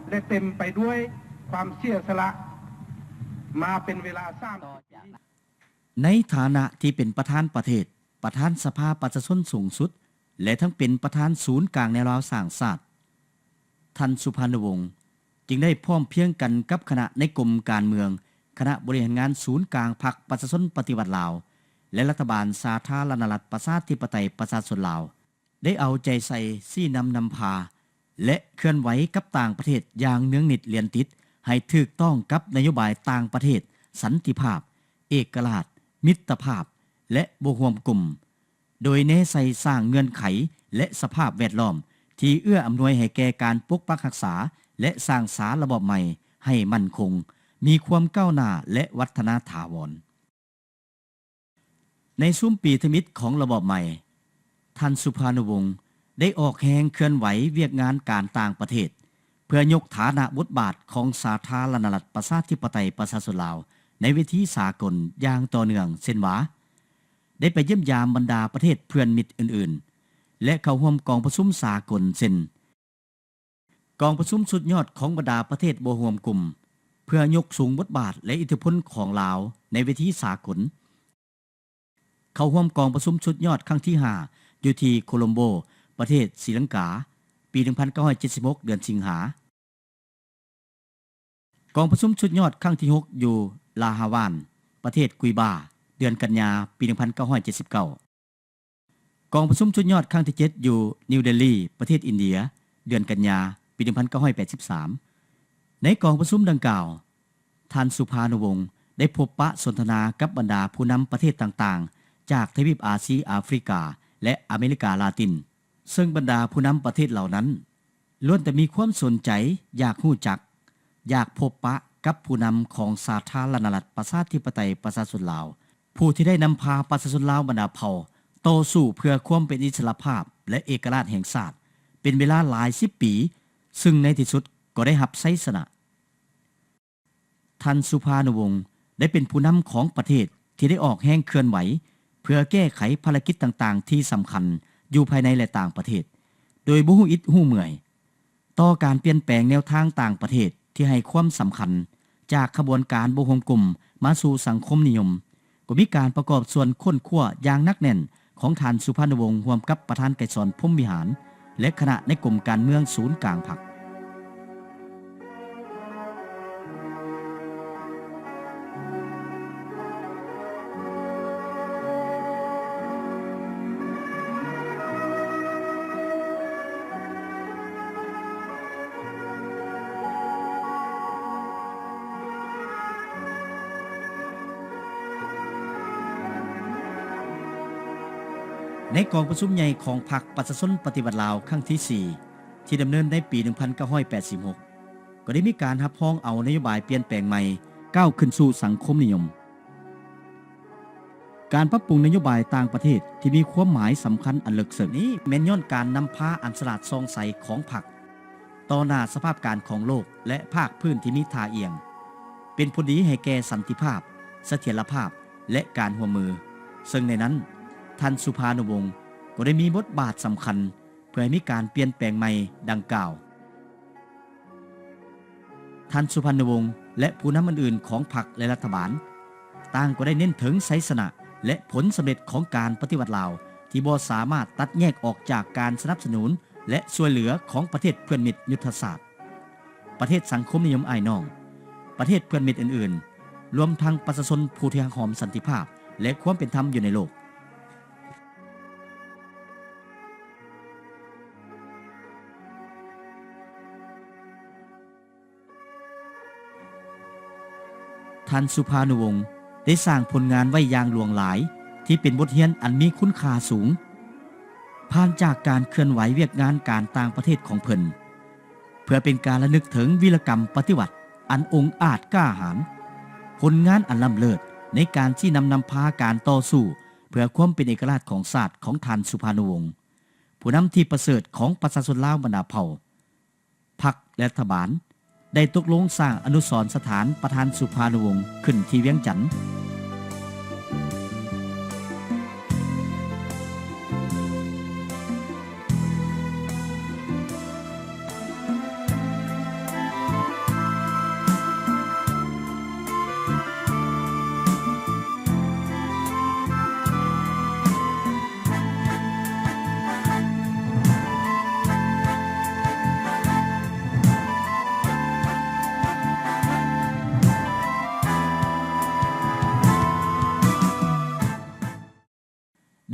ແລະ ເຕັມໄປດ້ວຍຄວາມເສຍສະຫຼະມາເປັນເວລາສາມສິບປີ. ໃນຖານະທີ່ເປັນປະທານປະເທດ, ປະທານສະພາປະຊາຊົນສູງສຸດ ແລະ ທັງເປັນປະທານສູນກາງແນວລາວສ້າງຊາດ, ທ່ານ ສຸພານຸວົງ ຈຶ່ງໄດ້ພ້ອມພຽງກັນກັບຄະນະໃນກົມການເມືອງ, ຄະນະບໍລິຫານງານສູນກາງພັກປະຊາຊົນປະຕິວັດລາວ ແລະ ລັດຖະບານສາທາລະນະລັດ ປະຊາທິປະໄຕ ປະຊາຊົນລາວ ໄດ້ເອົາໃຈໃສ່ຊີ້ນຳນຳພາ ແລະ ເຄື່ອນໄຫວກັບຕ່າງປະເທດຢ່າງເນືອງນິດລຽນຕິດ ໃຫ້ຖືກຕ້ອງກັບນະໂຍບາຍຕ່າງປະເທດ, ສັນຕິພາບ, ເອກະລາດ, ມິດຕະພາບ ແລະ ບໍ່ຮ່ວມກຸ່ມ, ໂດຍແນໃສ່ສ້າງເງື່ອນໄຂ ແລະ ສະພາບແວດລ້ອມທີ່ເອື້ອອຳນວຍໃຫ້ແກ່ການປົກປັກຮັກສາ ແລະ ສ້າງສາລະບອບໃໝ່ໃຫ້ໝັ້ນຄົງ, ມີຄວາມກ້າວໜ້າ ແລະ ວັດທະນາຖາວອນ. ໃນຊຸມປີທຳອິດຂອງລະບອບໃໝ່, ທ່ານ ສຸພານຸວົງ ໄດ້ອອກແຮງເຄື່ອນໄຫວວຽກງານການຕ່າງປະເທດ ເພື່ອຍົກຖານະບົດບາດຂອງສາທາລະນະລັດ ປະຊາທິປະໄຕ ປະຊາຊົນລາວ ໃນເວທີສາກົນຢ່າງຕໍ່ເນື່ອງ, ເຊັ່ນວ່າ ໄດ້ໄປຢ້ຽມຢາມບັນດາປະເທດເພື່ອນມິດອື່ນໆ ແລະ ເຂົ້າຮ່ວມກອງປະຊຸມສາກົນ ເຊັ່ນ ກອງປະຊຸມສຸດຍອດຂອງບັນດາປະເທດບໍ່ຮ່ວມກຸ່ມ ເພື່ອຍົກສູງບົດບາດ ແລະ ອິດທິພົນຂອງລາວໃນເວທີສາກົນ, ເຂົ້າຮ່ວມກອງປະຊຸມສຸດຍອດຄັ້ງທີຫ້າ ຢູ່ທີ່ໂຄລັມໂບ ປະເທດສີລັງກາ ປີໜຶ່ງພັນເກົ້າຮ້ອຍເຈັດສິບຫົກ ເດືອນສິງຫາ, ກອງປະຊຸມສຸດຍອດຄັ້ງທີຫົກ ຢູ່ລາຮາວານ ປະເທດກຸຍບາ ເດືອນກັນຍາ ປີໜຶ່ງພັນເກົ້າຮ້ອຍເຈັດສິບເກົ້າ, ກອງປະຊຸມສຸດຍອດຄັ້ງທີເຈັດ ຢູ່ນິວເດລີ ປະເທດອິນເດຍ ເດືອນກັນຍາ ປີໜຶ່ງພັນເກົ້າຮ້ອຍແປດສິບສາມ. ໃນກອງປະຊຸມດັ່ງກ່າວ, ທ່ານ ສຸພານຸວົງ ໄດ້ພົບປະສົນທະນາກັບບັນດາຜູ້ນຳປະເທດຕ່າງໆ ຈາກທະວີບອາຊີ, ອາຟຣິກາ ແລະ ອາເມລິກາລາຕິນ, ເຊິ່ງບັນດາຜູ້ນຳປະເທດເຫຼົ່ານັ້ນ ລ້ວນແຕ່ມີຄວາມສົນໃຈຢາກຮູ້ຈັກ, ຢາກພົບປະກັບຜູ້ນຳຂອງສາທາລະນະລັດ ປະຊາທິປະໄຕ ປະຊາຊົນລາວ, ຜູ້ທີ່ໄດ້ນຳພາປະຊາຊົນລາວບັນດາເຜົ່າຕໍ່ສູ້ເພື່ອຄວາມເປັນອິດສະຫຼະພາບ ແລະ ເອກະລາດແຫ່ງຊາດ ເປັນເວລາຫຼາຍສິບປີ, ເຊິ່ງໃນທີ່ສຸດກໍໄດ້ຮັບໄຊຊະນະ. ທ່ານ ສຸພານຸວົງ ໄດ້ເປັນຜູ້ນຳຂອງປະເທດທີ່ໄດ້ອອກແຮງເຄື່ອນໄຫວ ເພື່ອແກ້ໄຂພາລະກິດຕ່າງໆທີ່ສຳຄັນຢູ່ພາຍໃນ ແລະ ຕ່າງປະເທດ ໂດຍບໍ່ຮູ້ອິດຮູ້ເມື່ອຍ. ຕໍ່ການປ່ຽນແປງແນວທາງຕ່າງປະເທດທີ່ໃຫ້ຄວາມສຳຄັນ ຈາກຂະບວນການບໍ່ຮ່ວມກຸ່ມມາສູ່ສັງຄົມນິຍົມ, ກໍມີການປະກອບສ່ວນຄົ້ນຄວ້າຢ່າງໜັກແໜ້ນຂອງທ່ານ ສຸພານຸວົງ ຮ່ວມກັບປະທານໄກສອນ ພົມວິຫານ ແລະ ຄະນະໃນກົມການເມືອງສູນກາງພັກ. ໃນກອງປະຊຸມໃຫຍ່ຂອງພັກປະຊາຊົນປະຕິວັດລາວຄັ້ງທີສີ່ ທີ່ດຳເນີນໃນປີໜຶ່ງພັນເກົ້າຮ້ອຍແປດສິບຫົກ ກໍໄດ້ມີການຮັບຮອງເອົານະໂຍບາຍປ່ຽນແປງໃໝ່ກ້າວຂຶ້ນສູ່ສັງຄົມນິຍົມ. ການປັບປຸງນະໂຍບາຍຕ່າງປະເທດທີ່ມີຄວາມໝາຍສຳຄັນອັນເລິກເຊິ່ງນີ້ ແມ່ນຍ້ອນການນຳພາອັນສະຫຼາດສ່ອງໃສຂອງພັກ ຕໍ່ໜ້າສະພາບການຂອງໂລກ ແລະ ພາກພື້ນທີ່ມີທ່າອຽງ ເປັນຜົນດີໃຫ້ແກ່ສັນຕິພາບ, ສະຖຽນລະພາບ ແລະ ການຮ່ວມມື, ເຊິ່ງໃນນັ້ນ ທ່ານ ສຸພານຸວົງ ກໍໄດ້ມີບົດບາດສຳຄັນ ເພື່ອໃຫ້ມີການປ່ຽນແປງໃໝ່ດັ່ງກ່າວ. ທ່ານ ສຸພານຸວົງ ແລະ ຜູ້ນຳອື່ນໆຂອງພັກ ແລະ ລັດຖະບານ ຕ່າງກໍໄດ້ເນັ້ນເຖິງໄຊຊະນະ ແລະ ຜົນສຳເລັດຂອງການປະຕິວັດລາວ ທີ່ບໍ່ສາມາດຕັດແຍກອອກຈາກການສະໜັບສະໜູນ ແລະ ຊ່ວຍເຫຼືອຂອງປະເທດເພື່ອນມິດຍຸດທະສາດ, ປະເທດສັງຄົມນິຍົມອ້າຍນ້ອງ, ປະເທດເພື່ອນມິດອື່ນໆ, ລວມທັງປະຊາຊົນຜູ້ທີ່ຮັກຫອມສັນຕິພາບ ແລະ ຄວາມເປັນທຳຢູ່ໃນໂລກ. ທ່ານ ສຸພານຸວົງ ໄດ້ສ້າງຜົນງານໄວ້ຢ່າງຫຼວງຫຼາຍ ທີ່ເປັນບົດຮຽນອັນມີຄຸນຄ່າສູງ, ຜ່ານຈາກການເຄື່ອນໄຫວວຽກງານການຕ່າງປະເທດຂອງເພິ່ນ ເພື່ອເປັນການລະນຶກເຖິງວີລະກຳປະຕິວັດອັນອົງອາດກ້າຫານ, ຜົນງານອັນລ້ຳເລີດໃນການຊີ້ນຳນຳພາການຕໍ່ສູ້ເພື່ອຄວາມເປັນເອກະລາດຂອງຊາດຂອງທ່ານ ສຸພານຸວົງ ຜູ້ນຳທີ່ປະເສີດຂອງປະຊາຊົນລາວບັນດາເຜົ່າ, ພັກ ແລະ ລັດຖະບານ ໄດ້ຕົກລົງສ້າງອະນຸສອນສະຖານປະທານ ສຸພານຸວົງ ຂຶ້ນທີ່ວຽງຈັນ.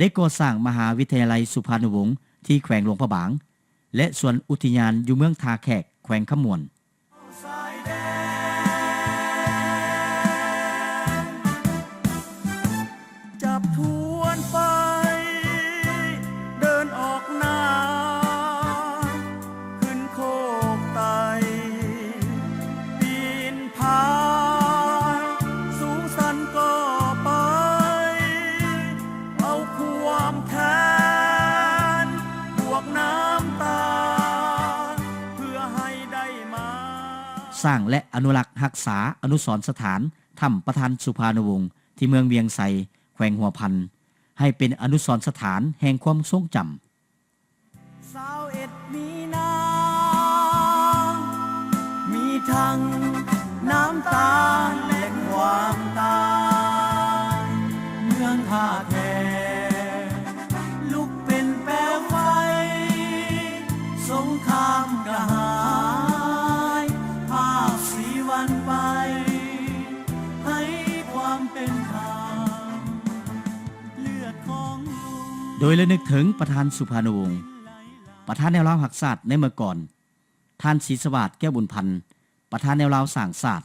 ໄດ້ກໍ່ສ້າງມະຫາວິທະຍາໄລສຸພານຸວົງ ທີ່ແຂວງຫຼວງພະບາງ ແລະ ສວນອຸທິຍານຢູ່ເມືອງທ່າແຂກ ແຂວງຄຳມ່ວນ. ສ້າງ ແລະ ອະນຸລັກຮັກສາອະນຸສອນສະຖານຖ້ຳປະທານສຸພານຸວົງ ທີ່ເມືອງວຽງໄຊ ແຂວງຫົວພັນ ໃຫ້ເປັນອະນຸສອນສະຖານແຫ່ງຄວາມຊົງຈຳ. ຊາວເອັດມີນາ ມີທັງນ້ຳຕາ ແລະ ຄວາມຕາຍ ເມືອງທ່າແຂກ ລຸກເປັນແປວໄຟ ສົງຄາມກະຫາຍ ພາບສີວັນໄປ ໃຫ້ຄວາມເປັນທຳ ໂດຍລະນຶກເຖິງປະທານສຸພານຸວົງ ປະທານແນວລາວຮັກຊາດໃນເມື່ອກ່ອນ, ທ່ານ ສີສະຫວາດ ແກ້ວບຸນພັນ ປະທານແນວລາວສ້າງຊາດ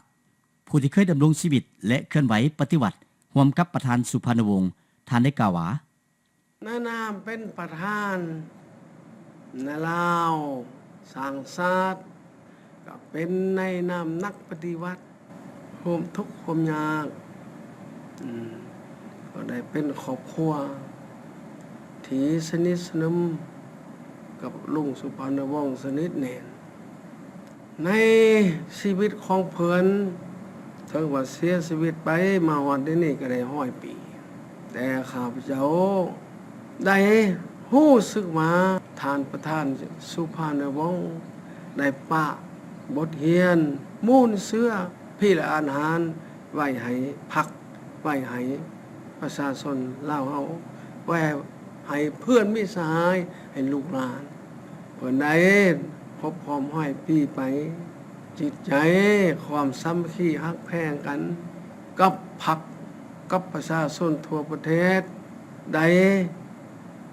ຜູ້ທີ່ເຄີຍດຳລົງຊີວິດ ແລະ ເຄື່ອນໄຫວປະຕິວັດຮ່ວມກັບປະທານສຸພານຸວົງ ທ່ານໄດ້ກ່າວວ່າ ໃນນາມເປັນປະທານແນວລາວສ້າງຊາດ ກໍເປັນໃນນາມນັກປະຕິວັດ ຮ່ວມທຸກຮ່ວມຍາກ ອືມ ກໍໄດ້ເປັນຄອບຄົວທີ່ສະໜິດສະໜົມກັບລຸງສຸພານຸວົງສະໜິດແໜ້ນ. ໃນຊີວິດຂອງເພິ່ນ ເຖິງວ່າເສຍຊີວິດໄປມາຮອດດຽວນີ້ກໍໄດ້ຮ້ອຍປີ, ແຕ່ຂ້າພະເຈົ້າໄດ້ຮູ້ສຶກວ່າ ທ່ານປະທານສຸພານຸວົງ ໄດ້ປະບົດຮຽນມູນເຊື້ອ ພິລະອານຫານ ໄວ້ໃຫ້ພັກ ໄວ້ໃຫ້ປະຊາຊົນລາວເຮົາ, ໄວ້ໃຫ້ເພື່ອນມິດສະຫາຍ, ໃຫ້ລູກຫຼານ. ເພິ່ນໄດ້ຄົບຮອບຮ້ອຍປີໄປ, ຈິດໃຈຄວາມສາມັກຄີຮັກແພງກັນກັບພັກ, ກັບປະຊາຊົນທົ່ວປະເທດ ໄດ້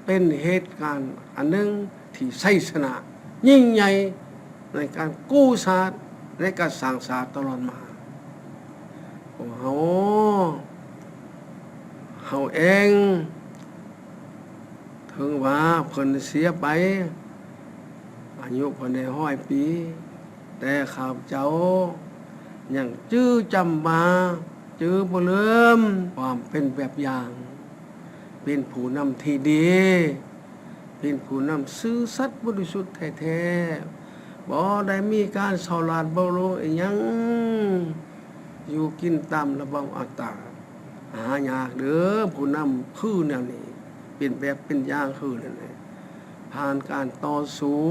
ເປັນເຫດການອັນໜຶ່ງ ທີ່ໄຊຊະນະຍິ່ງໃຫຍ່ໃນການກູ້ຊາດ, ໃນການສ້າງຊາດຕະຫຼອດມາ. ພວກເຮົາ, ເຮົາເອງ, ເຖິງວ່າເພິ່ນເສຍໄປ, ອາຍຸເພິ່ນໄດ້ຮ້ອຍປີ, ແຕ່ຂ້າພະເຈົ້າຍັງຈື່ຈຳວ່າ, ຈື່ບໍ່ລືມຄວາມເປັນແບບຢ່າງ, ເປັນຜູ້ນຳທີ່ດີ, ເປັນຜູ້ນຳຊື່ສັດບໍລິສຸດແທ້ໆ, ບໍ່ໄດ້ມີການສໍ້ລາດບັງຫຼວງອີ່ຫຍັງ, ຢູ່ກິນຕາມລະບອບອັດຕາ. ຫາຍາກເດີ້ ຜູ້ນຳຄືແນວນີ້, ເປັນແບບເປັນຢ່າງຄືແນວນີ້, ຜ່ານການຕໍ່ສູ້,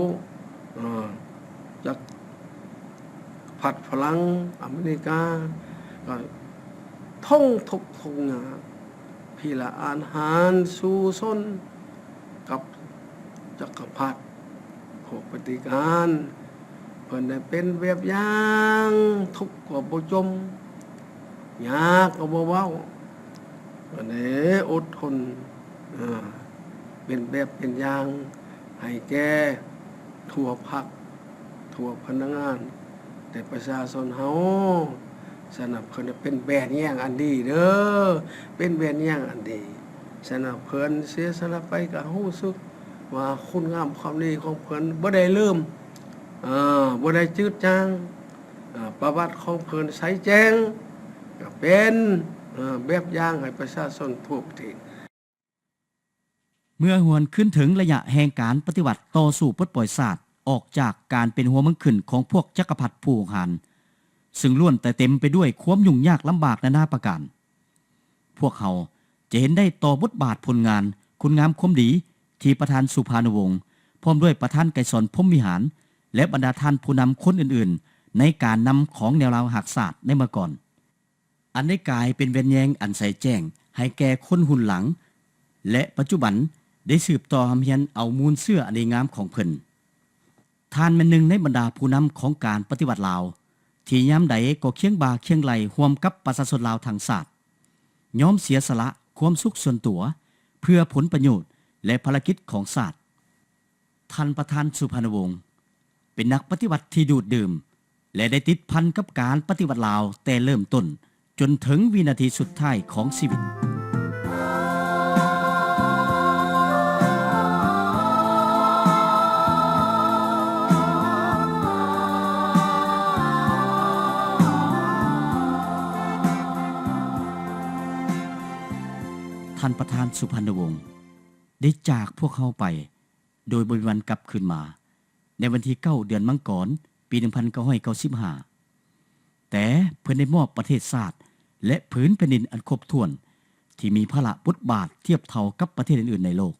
ເອີ, ຈາກ ພ ລັດຝຣັ່ງ ອາເມລິກາ ກໍທົນທຸກທຸກຍາກ ພິລະອານຫານສູ້ຊົນກັບຈັກກະພັດ ພວກປະຕິການ ເພິ່ນໄດ້ເປັນແບບຢ່າງ ທຸກກໍບໍ່ຈົ່ມ ຍາກກໍບໍ່ເວົ້າ ເພິ່ນໄດ້ອົດທົນ ເປັນແບບເປັນຢ່າງໃຫ້ແກ່ທົ່ວພັກ ທົ່ວພະນັກງານ ແຕ່ປະຊາຊົນເຮົາ. ສະນັ້ນເພິ່ນເປັນແບບຢ່າງອັນດີເດີ ເປັນແບບຢ່າງອັນດີ. ສະນັ້ນເພິ່ນເສຍສະຫຼະໄປ ກໍຮູ້ສຶກວ່າຄຸນງາມຄວາມດີຂອງເພິ່ນບໍ່ໄດ້ລືມ ເອີ ບໍ່ໄດ້ຈືດຈາງ. ເອີ ປະຫວັດຂອງເພິ່ນໃສແຈ້ງ ກໍເປັນ ເອີ ແບບຢ່າງໃຫ້ປະຊາຊົນທົ່ວປະເທດ. ເມື່ອຫວນຄືນເຖິງໄລຍະແຫ່ງການປະຕິວັດຕໍ່ສູ້ປົດປ່ອຍຊາດອອກຈາກການເປັນຫົວເມືອງຂຶ້ນຂອງພວກຈັກກະພັດຜູ້ຮຸກຮານ, ຊຶ່ງລ້ວນແຕ່ເຕັມໄປດ້ວຍຄວາມຫຍຸ້ງຍາກລຳບາກນານາປະການ, ພວກເຮົາຈະເຫັນໄດ້ຕໍ່ບົດບາດຜົນງານຄຸນງາມຄວາມດີທີ່ປະທານສຸພານຸວົງ ພ້ອມດ້ວຍປະທານໄກສອນ ພົມວິຫານ ແລະ ບັນດາທ່ານຜູ້ນຳຄົນອື່ນໆ ໃນການນຳຂອງແນວລາວຮັກຊາດໃນເມື່ອກ່ອນ. ອັນໄດ້ກາຍເປັນແວ່ນແຍງອັນໃສແຈ້ງໃຫ້ແກ່ຄົນຮຸ່ນຫຼັງ ແລະ ປັດຈຸບັນໄດ້ສືບຕໍ່ຮ່ຳຮຽນເອົາມູນເຊື້ອອັນດີງາມຂອງເພິ່ນ. ທ່ານແມ່ນໜຶ່ງໃນບັນດາຜູ້ນຳຂອງການປະຕິວັດລາວ ທີ່ຍາມໃດກໍຄຽງບ່າຄຽງໄຫຼ່ຮ່ວມກັບປະຊາຊົນລາວທັງຊາດ, ຍອມເສຍສະຫຼະຄວາມສຸກສ່ວນຕົວເພື່ອຜົນປະໂຫຍດ ແລະ ພາລະກິດຂອງຊາດ. ທ່ານປະທານສຸພານຸວົງ ເປັນນັກປະຕິວັດທີ່ດູດດື່ມ ແລະ ໄດ້ຕິດພັນກັບການປະຕິວັດລາວແຕ່ເລີ່ມຕົ້ນຈົນເຖິງວິນາທີສຸດທ້າຍຂອງຊີວິດ. ທ່ານປະທານສຸພານຸວົງ ໄດ້ຈາກພວກເຮົາໄປໂດຍບໍ່ມີວັນກັບຄືນມາ ໃນວັນທີເກົ້າ ເດືອນມັງກອນ ປີໜຶ່ງພັນເກົ້າຮ້ອຍເກົ້າສິບຫ້າ ແຕ່ເພິ່ນໄດ້ມອບປະເທດຊາດ ແລະ ຜືນແຜ່ນດິນອັນຄົບຖ້ວນ ທີ່ມີພາລະບົດບາດທຽບເທົ່າກັບປະເທດອື່ນໆໃນໂລກ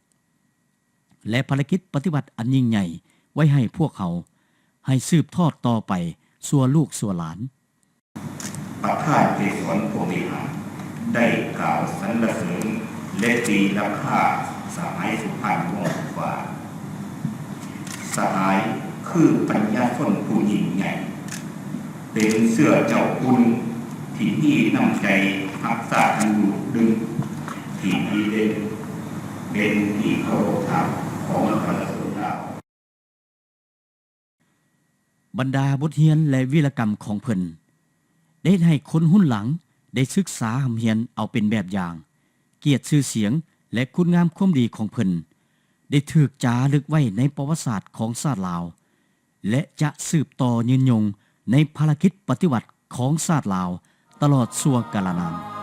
ແລະ ພາລະກິດປະຕິວັດອັນຍິ່ງໃຫຍ່ໄວ້ໃຫ້ພວກເຮົາ ໃຫ້ສືບທອດຕໍ່ໄປຊົ່ວລູກຊົ່ວຫຼານ. ປະທານໄກສອນ ພົມວິຫານ ໄດ້ກ່າວສັນລະເສີນ ແລະ ຕີລາຄາສະຫາຍສຸພານຸວົງວ່າ ສະຫາຍຄືປັນຍາຊົນຜູ້ຍິ່ງໃຫຍ່ ເປັນເຊື້ອເຈົ້າຄຸນທີ່ມີນ້ຳໃຈຮັກຊາດອັນດູດດຶງ ທີ່ດີເດັ່ນ ເປັນທີ່ເຄົາລົບຮັກຂອງປະຊາຊົນລາວ. ບັນດາບົດຮຽນ ແລະ ວີລະກຳຂອງເພິ່ນ ໄດ້ເຮັດໃຫ້ຄົນຮຸ່ນຫຼັງໄດ້ສຶກສາຮ່ຳຮຽນເອົາເປັນແບບຢ່າງ. ກຽດຊື່ສຽງ ແລະ ຄຸນງາມຄວາມດີຂອງເພິ່ນ ໄດ້ຖືກຈາລຶກໄວ້ໃນປະຫວັດສາດຂອງຊາດລາວ ແລະ ຈະສືບຕໍ່ຍືນຍົງໃນພາລະກິດປະຕິວັດຂອງຊາດລາວຕະຫຼອດຊົ່ວກາລະນານ.